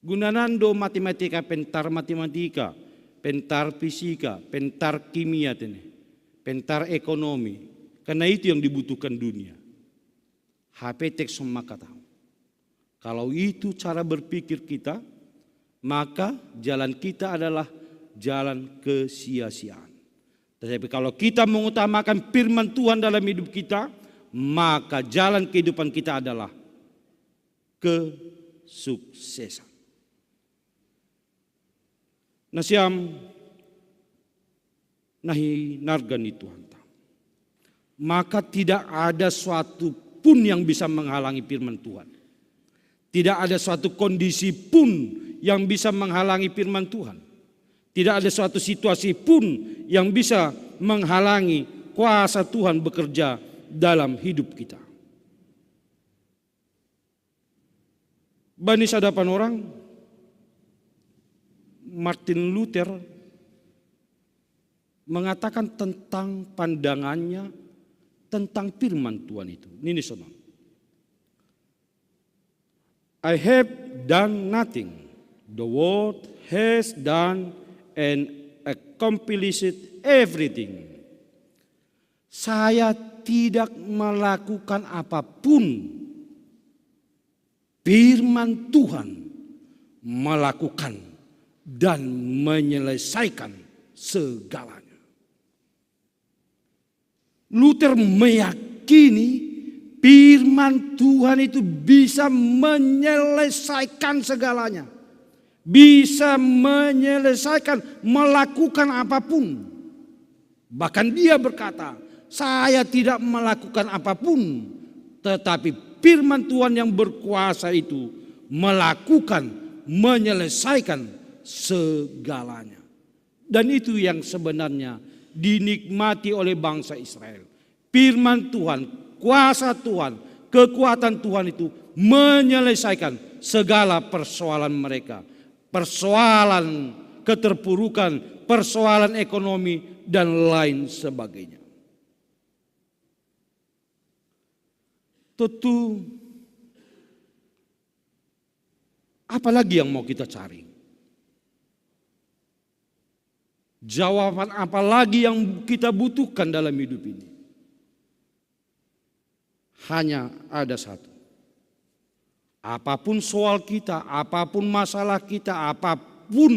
Gunanan do matematika, pentar matematika, pentar fisika, pentar kimia tene, pentar ekonomi. Karena itu yang dibutuhkan dunia. Hape teks maka tahu. Kalau itu cara berpikir kita, maka jalan kita adalah jalan kesia-siaan. Tetapi kalau kita mengutamakan firman Tuhan dalam hidup kita, maka jalan kehidupan kita adalah kesuksesan. Nasiam nahi nargan ni Tuhan. Maka tidak ada suatu pun yang bisa menghalangi firman Tuhan. Tidak ada suatu kondisi pun yang bisa menghalangi firman Tuhan. Tidak ada suatu situasi pun yang bisa menghalangi kuasa Tuhan bekerja dalam hidup kita. Bani sadapan orang, Martin Luther mengatakan tentang pandangannya tentang firman Tuhan itu. Nini sonang. "I have done nothing. The word has done and accomplished everything." Saya tidak melakukan apapun. Firman Tuhan melakukan dan menyelesaikan segalanya. Luther meyakini firman Tuhan itu bisa menyelesaikan segalanya. Bisa menyelesaikan, melakukan apapun. Bahkan dia berkata, "Saya tidak melakukan apapun, tetapi firman Tuhan yang berkuasa itu melakukan, menyelesaikan segalanya." Dan itu yang sebenarnya dinikmati oleh bangsa Israel. Firman Tuhan, kuasa Tuhan, kekuatan Tuhan itu menyelesaikan segala persoalan mereka. Persoalan keterpurukan, persoalan ekonomi, dan lain sebagainya. Tentu, apalagi yang mau kita cari? Jawaban apa lagi yang kita butuhkan dalam hidup ini? Hanya ada satu. Apapun soal kita, apapun masalah kita, apapun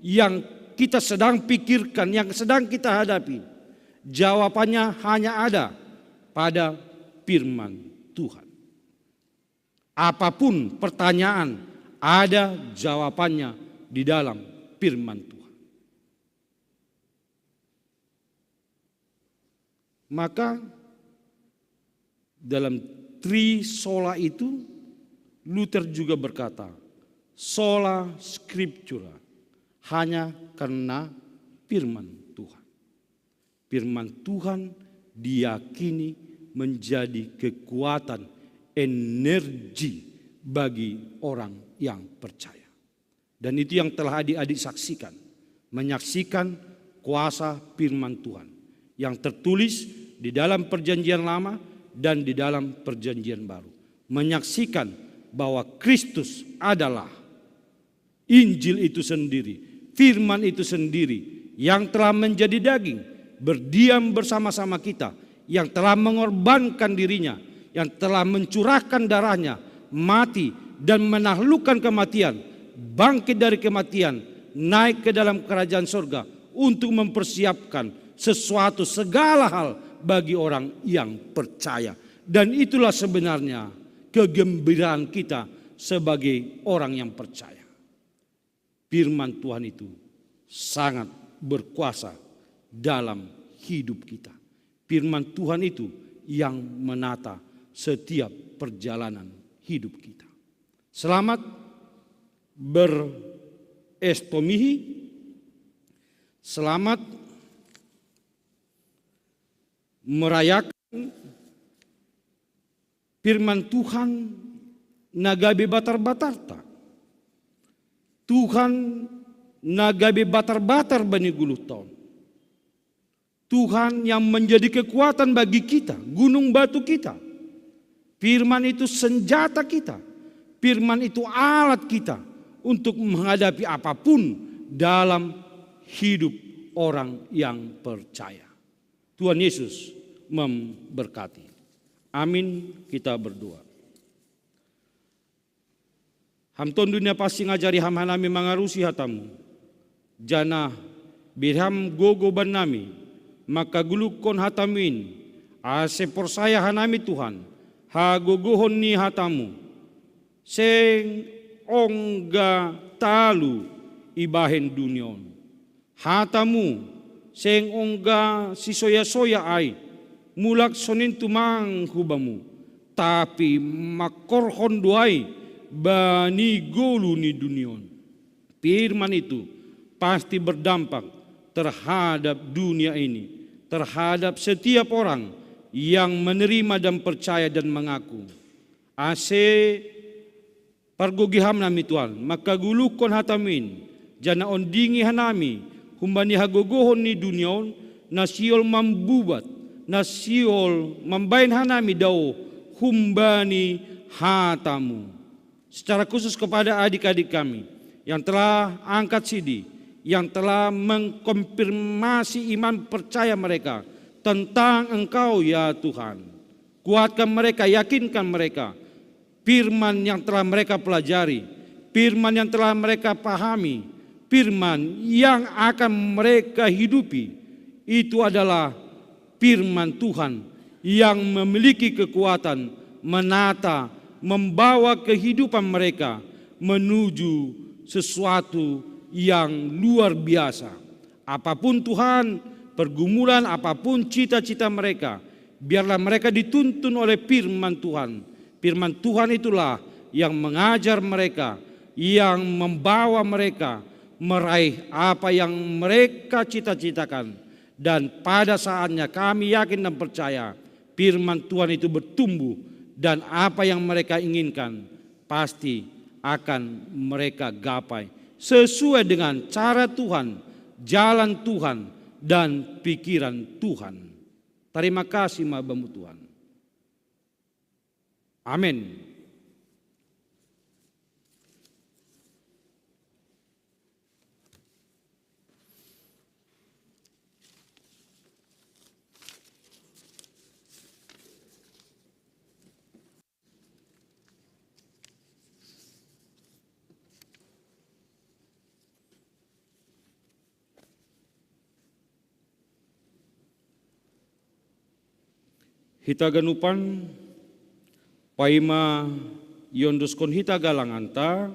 yang kita sedang pikirkan, yang sedang kita hadapi, jawabannya hanya ada pada firman Tuhan. Apapun pertanyaan, ada jawabannya di dalam firman Tuhan. Maka dalam tri sola itu, Luther juga berkata, "Sola Scriptura," hanya karena firman Tuhan. Firman Tuhan diyakini menjadi kekuatan, energi bagi orang yang percaya. Dan itu yang telah adik-adik saksikan, menyaksikan kuasa firman Tuhan yang tertulis di dalam perjanjian lama dan di dalam perjanjian baru. Menyaksikan bahwa Kristus adalah Injil itu sendiri, firman itu sendiri yang telah menjadi daging, berdiam bersama-sama kita, yang telah mengorbankan dirinya, yang telah mencurahkan darahnya, mati dan menaklukkan kematian, bangkit dari kematian, naik ke dalam kerajaan surga untuk mempersiapkan sesuatu, segala hal bagi orang yang percaya. Dan itulah sebenarnya kegembiraan kita sebagai orang yang percaya. Firman Tuhan itu sangat berkuasa dalam hidup kita. Firman Tuhan itu yang menata setiap perjalanan hidup kita. Selamat berestomihi, selamat merayakan firman Tuhan na gabe batar-batarta. Tuhan na gabe batar-batar bani guluh taon. Tuhan yang menjadi kekuatan bagi kita, gunung batu kita. Firman itu senjata kita. Firman itu alat kita untuk menghadapi apapun dalam hidup orang yang percaya. Tuhan Yesus memberkati. Amin. Kita berdoa. Ham Tuhan, dunia pasti ngajari ham hanami mangarusi hatamu. Janah bere ham gogo bannami, mangkaguluhkon hatamu in, ase porsaya hanami Tuhan, hagogohon ni hatamu seng ongga talu ibahen dunia on. Hatamu seng ongga sisoya-soya ai, mulak sonin tumang hu bamu, tapi mangkorhon do ai bani goluh ni dunia on. Firman itu pasti berdampak terhadap dunia ini, terhadap setiap orang yang menerima dan percaya dan mengaku. Ase pargogi ham nami Tuhan, mangkaguluhkon hatamu in, janah ondingi hanami humbani hagogohon ni dunia on, na sihol mambubat, na sihol mambahen hanami daoh humbani hatamu. Secara khusus kepada adik-adik kami yang telah angkat sidi, yang telah mengkonfirmasi iman percaya mereka tentang Engkau, ya Tuhan. Kuatkan mereka, yakinkan mereka. Firman yang telah mereka pelajari, firman yang telah mereka pahami, firman yang akan mereka hidupi, itu adalah firman Tuhan yang memiliki kekuatan menata, membawa kehidupan mereka menuju sesuatu yang luar biasa. Apapun Tuhan, pergumulan apapun, cita-cita mereka, biarlah mereka dituntun oleh firman Tuhan. Firman Tuhan itulah yang mengajar mereka, yang membawa mereka meraih apa yang mereka cita-citakan. Dan pada saatnya, kami yakin dan percaya, firman Tuhan itu bertumbuh, dan apa yang mereka inginkan pasti akan mereka gapai sesuai dengan cara Tuhan, jalan Tuhan, dan pikiran Tuhan. Tarima kasih ma bamu Tuhan. Amin. Hita ganupan, paima iondoskon hita galanganta,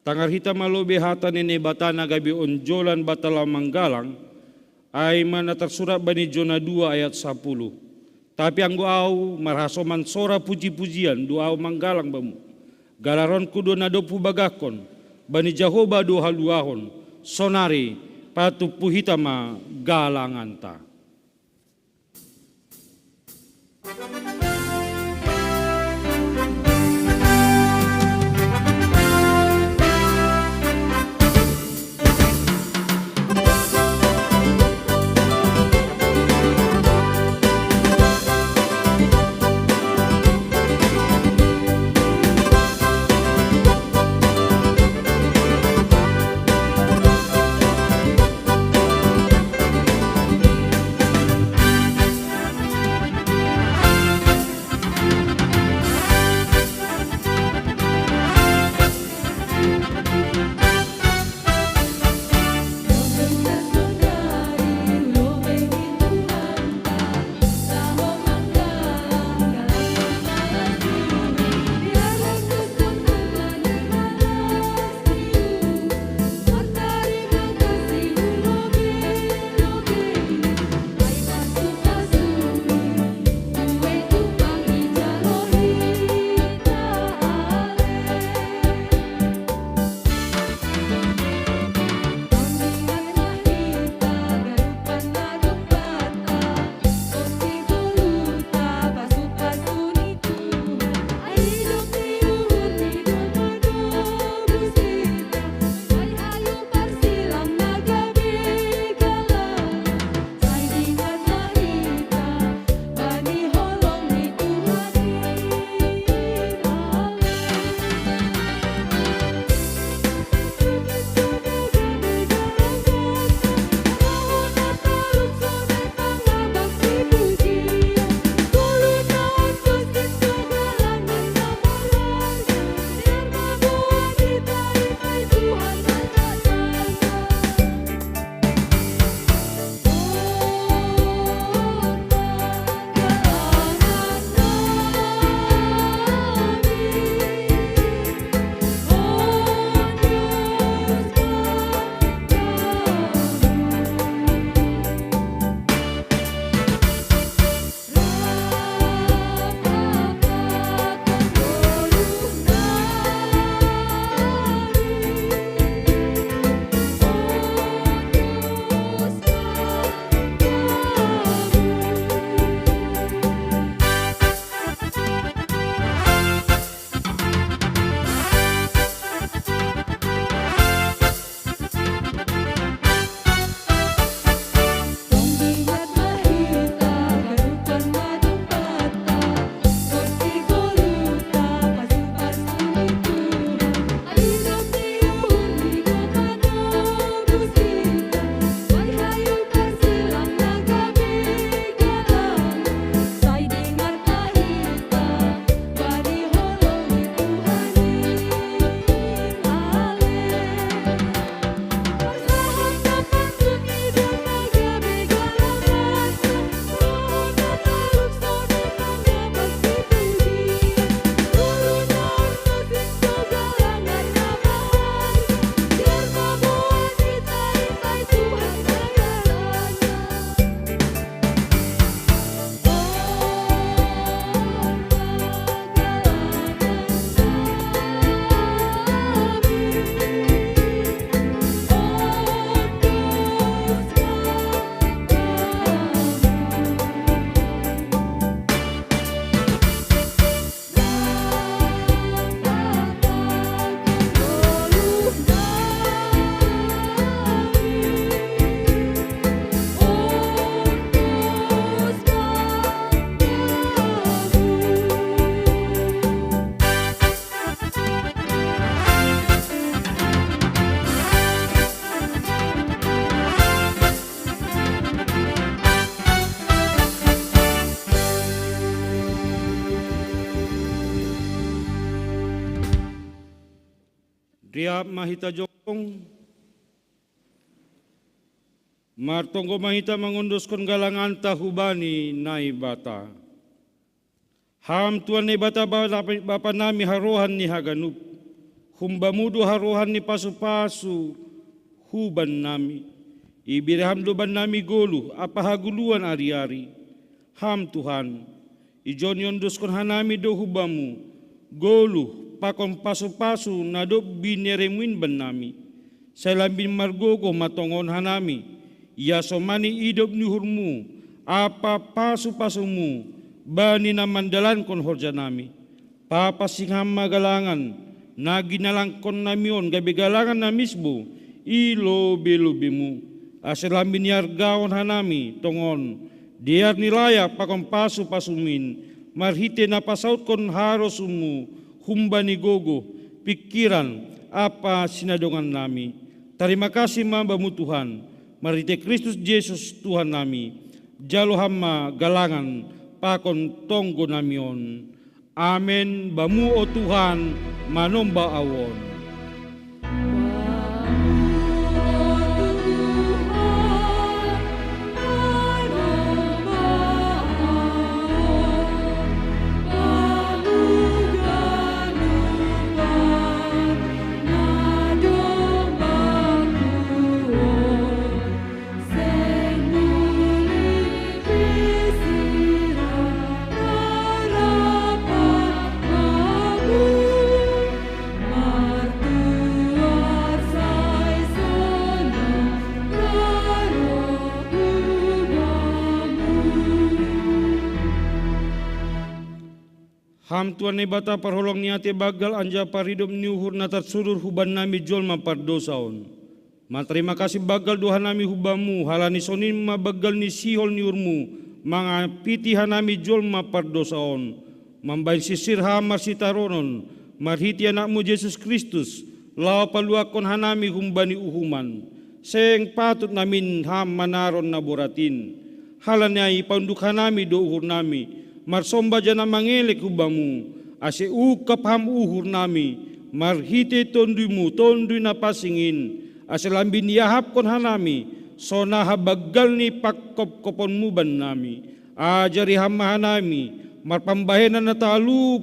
tangar hita ma lobei hata ni Naibata na gabe onjolan banta laho manggalang, ai ma na tarsurat bani Jona dua ayat sapuluh. Tapi anggo ahu, marhasoman sora puji-pujian do ahu manggalang bamu. Galaronku do na dob hubagahkon, bani Jahowa do haluahon, sonari patumpu hita ma galanganta. Riap ma hita jongjong, martonggo ma hita mangondoskon galanganta hubani Naibata. Ham Tuhan Naibata Bapa nami harohan ni haganup, humbamu do harohan ni pasu-pasu hubannami. Ibere ham do bannami goluh ampa hagoluhan ari-ari. Ham Tuhan, ijon iondoskon hanami do hubamu goluh pakon pasu-pasu na dob bineremuin bannami. Sai lambin margogoh ma tongon hanami, ia somani idop ni uhurmu ampa pasu-pasumu bani na mandalankon horjanami. Papansing ham ma galangan na ginalangkon nami on gabe galangan na misbo i lobe-lobemu, ase lambin iargahon hanami tongon dear ni layak pakon pasu-pasumin, marhite na pasautkon harosumu humbani gogoh, pingkiran ampa sinadongannami. Tarima kasih ma bamu Tuhan, marhite Kristus Jesus Tuhan nami. Jalo ham ma galangan pakon tonggo nami on. Amen. Bamu o Tuhan, manomba ahu on. Ham Tuhan Naibata parholong ni ate banggal anjaha paridop ni uhur na tarsudur hubannami jolma pardousa on. Martarima kasih banggal do hanami hu Bamu, halani sonin ma banggal ni sihol ni uhurMu mangapiti hanami jolma pardousa on, mambahen sirsir Ham marsitaronon, marhite AnakMu Jesus Kristus, laho paluahkon hanami humbani uhuman. Seng patut namin Ham manaron na borat in. Halani ai paunduk hanami do uhurnami, marsomba janah mangelek hu Bamu, ase ungkap Ham uhurnami, marhitei TonduyMu, Tonduy Na Pansing in, ase lambin iahapkon hanami, sonaha banggal ni pangkopkoponMu bannami. Ajari Ham ma hanami, marpambahenan na talup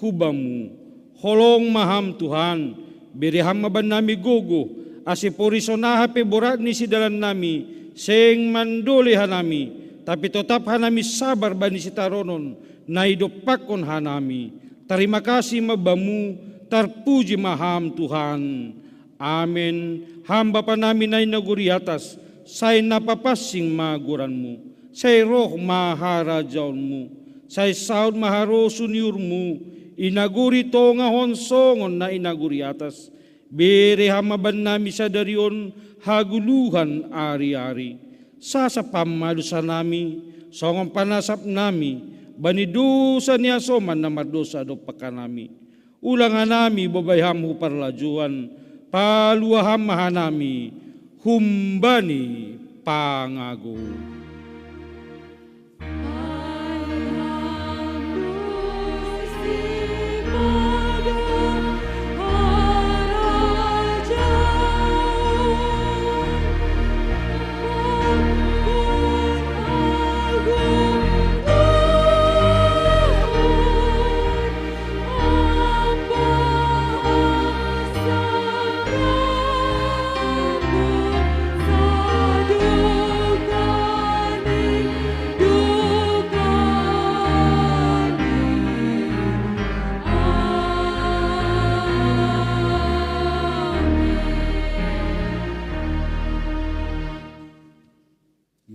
hu Bamu. Holong ma Ham, Tuhan, bere Ham ma bannami gogoh, ase poris sonaha pe borat ni sidalannami, seng mandolei hanami, tapi totap hanami sabar bani sitaronon na idompakkon hanami. Tarima kasih ma Bamu, tarpuji ma Ham, Tuhan. Amen. Ham Bapanami na i nagori atas, sai na papansing ma goranMu. Sai roh ma harajaonMu. Sai saud ma harosuh ni uhurMu, i nagori tongah on songon na i nagori atas. Bere Ham ma bannami sadari on hagoluhan ari-ari. Sasap Ham ma dousanami, songon panasapnami bani dousa ni hasoman na mardousa dompak hanami. Ulang hanami bobai Ham hu parlajouan, paluah Ham ma hanami humbani pangago.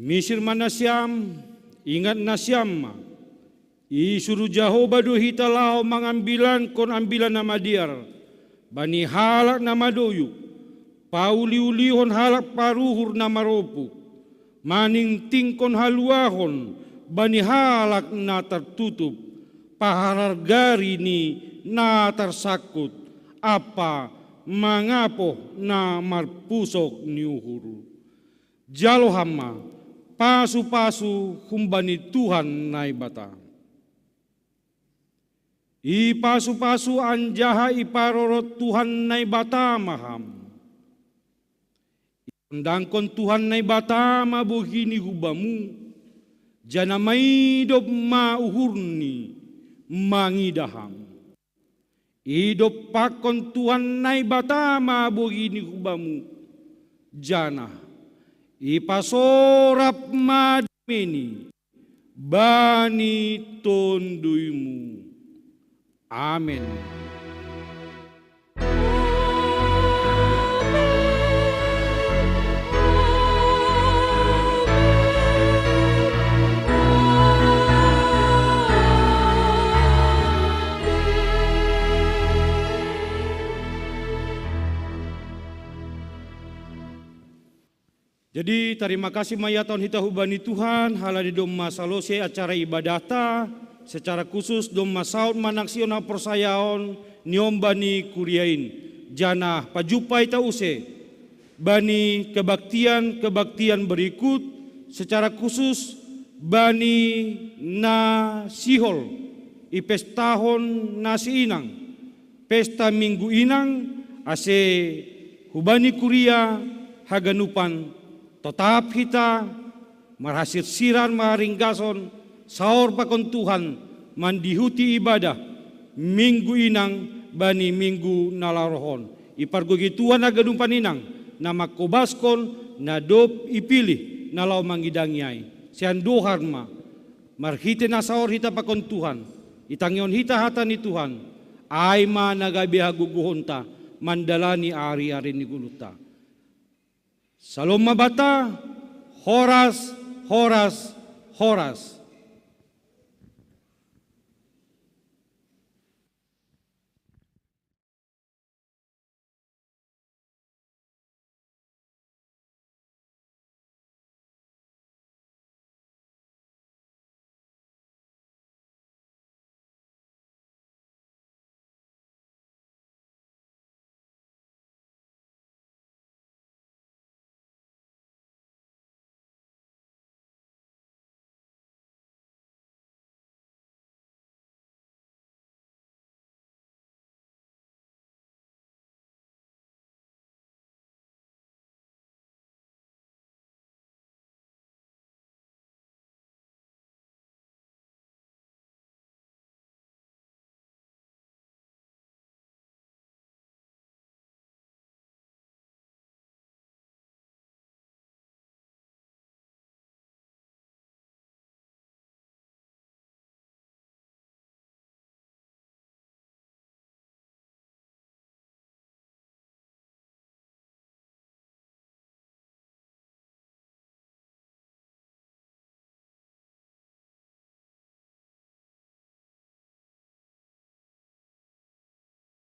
Misir ma nasiam, ingat nasiam ma. Isuruh Jahowa do hita laho mangambilankon Ambilan Namadear bani halak na madoyuk, pauli-ulihon halak paruhur na maropuk, maningtingkon haluahon bani halak na tartutup, pahargari ni na tarsangkut, ampa mangapoh na marpusok ni uhur. Jalo Ham ma pasu-pasu humbani Tuhan Naibata. Ipasu-pasu anjaha iparorot Tuhan Naibata ma ham. Itondangkon Tuhan Naibata ma bohi ni hubamu, janah maidop ma uhurni mangidah ham. Idompakkon Tuhan Naibata ma bohi ni hubamu, janah ipasorap ma dameni bani tonduymu. Amen. Jadi, tarima kasih ma ihatahon hita hubani Tuhan, halani domma salose acara ibadahta, secara khusus domma saut manaksihon haporsayaon ni on bani kuria in. Janah pajumpa hita use bani kebaktian-kebaktian berikut, secara khusus bani na sihol ipestahon na siinang, pesta Minggu Inang, ase hubani kuria haganupan totap hita marhasirsiran maringgason saor pakon Tuhan mandihuti ibadah Minggu Inang bani minggu na laho roh on. Ipargogoi Tuhan haganupan inang na mangkobaskon na dob ipilih na laho mangidangi ai. Sian Tuhan ma, marhitei na saor hita pakon Tuhan, itangihon hita hata ni Tuhan, ai ma na gabe hagogohonta mandalani ari-ari ni ngolunta. Salom ma banta, horas, horas, horas.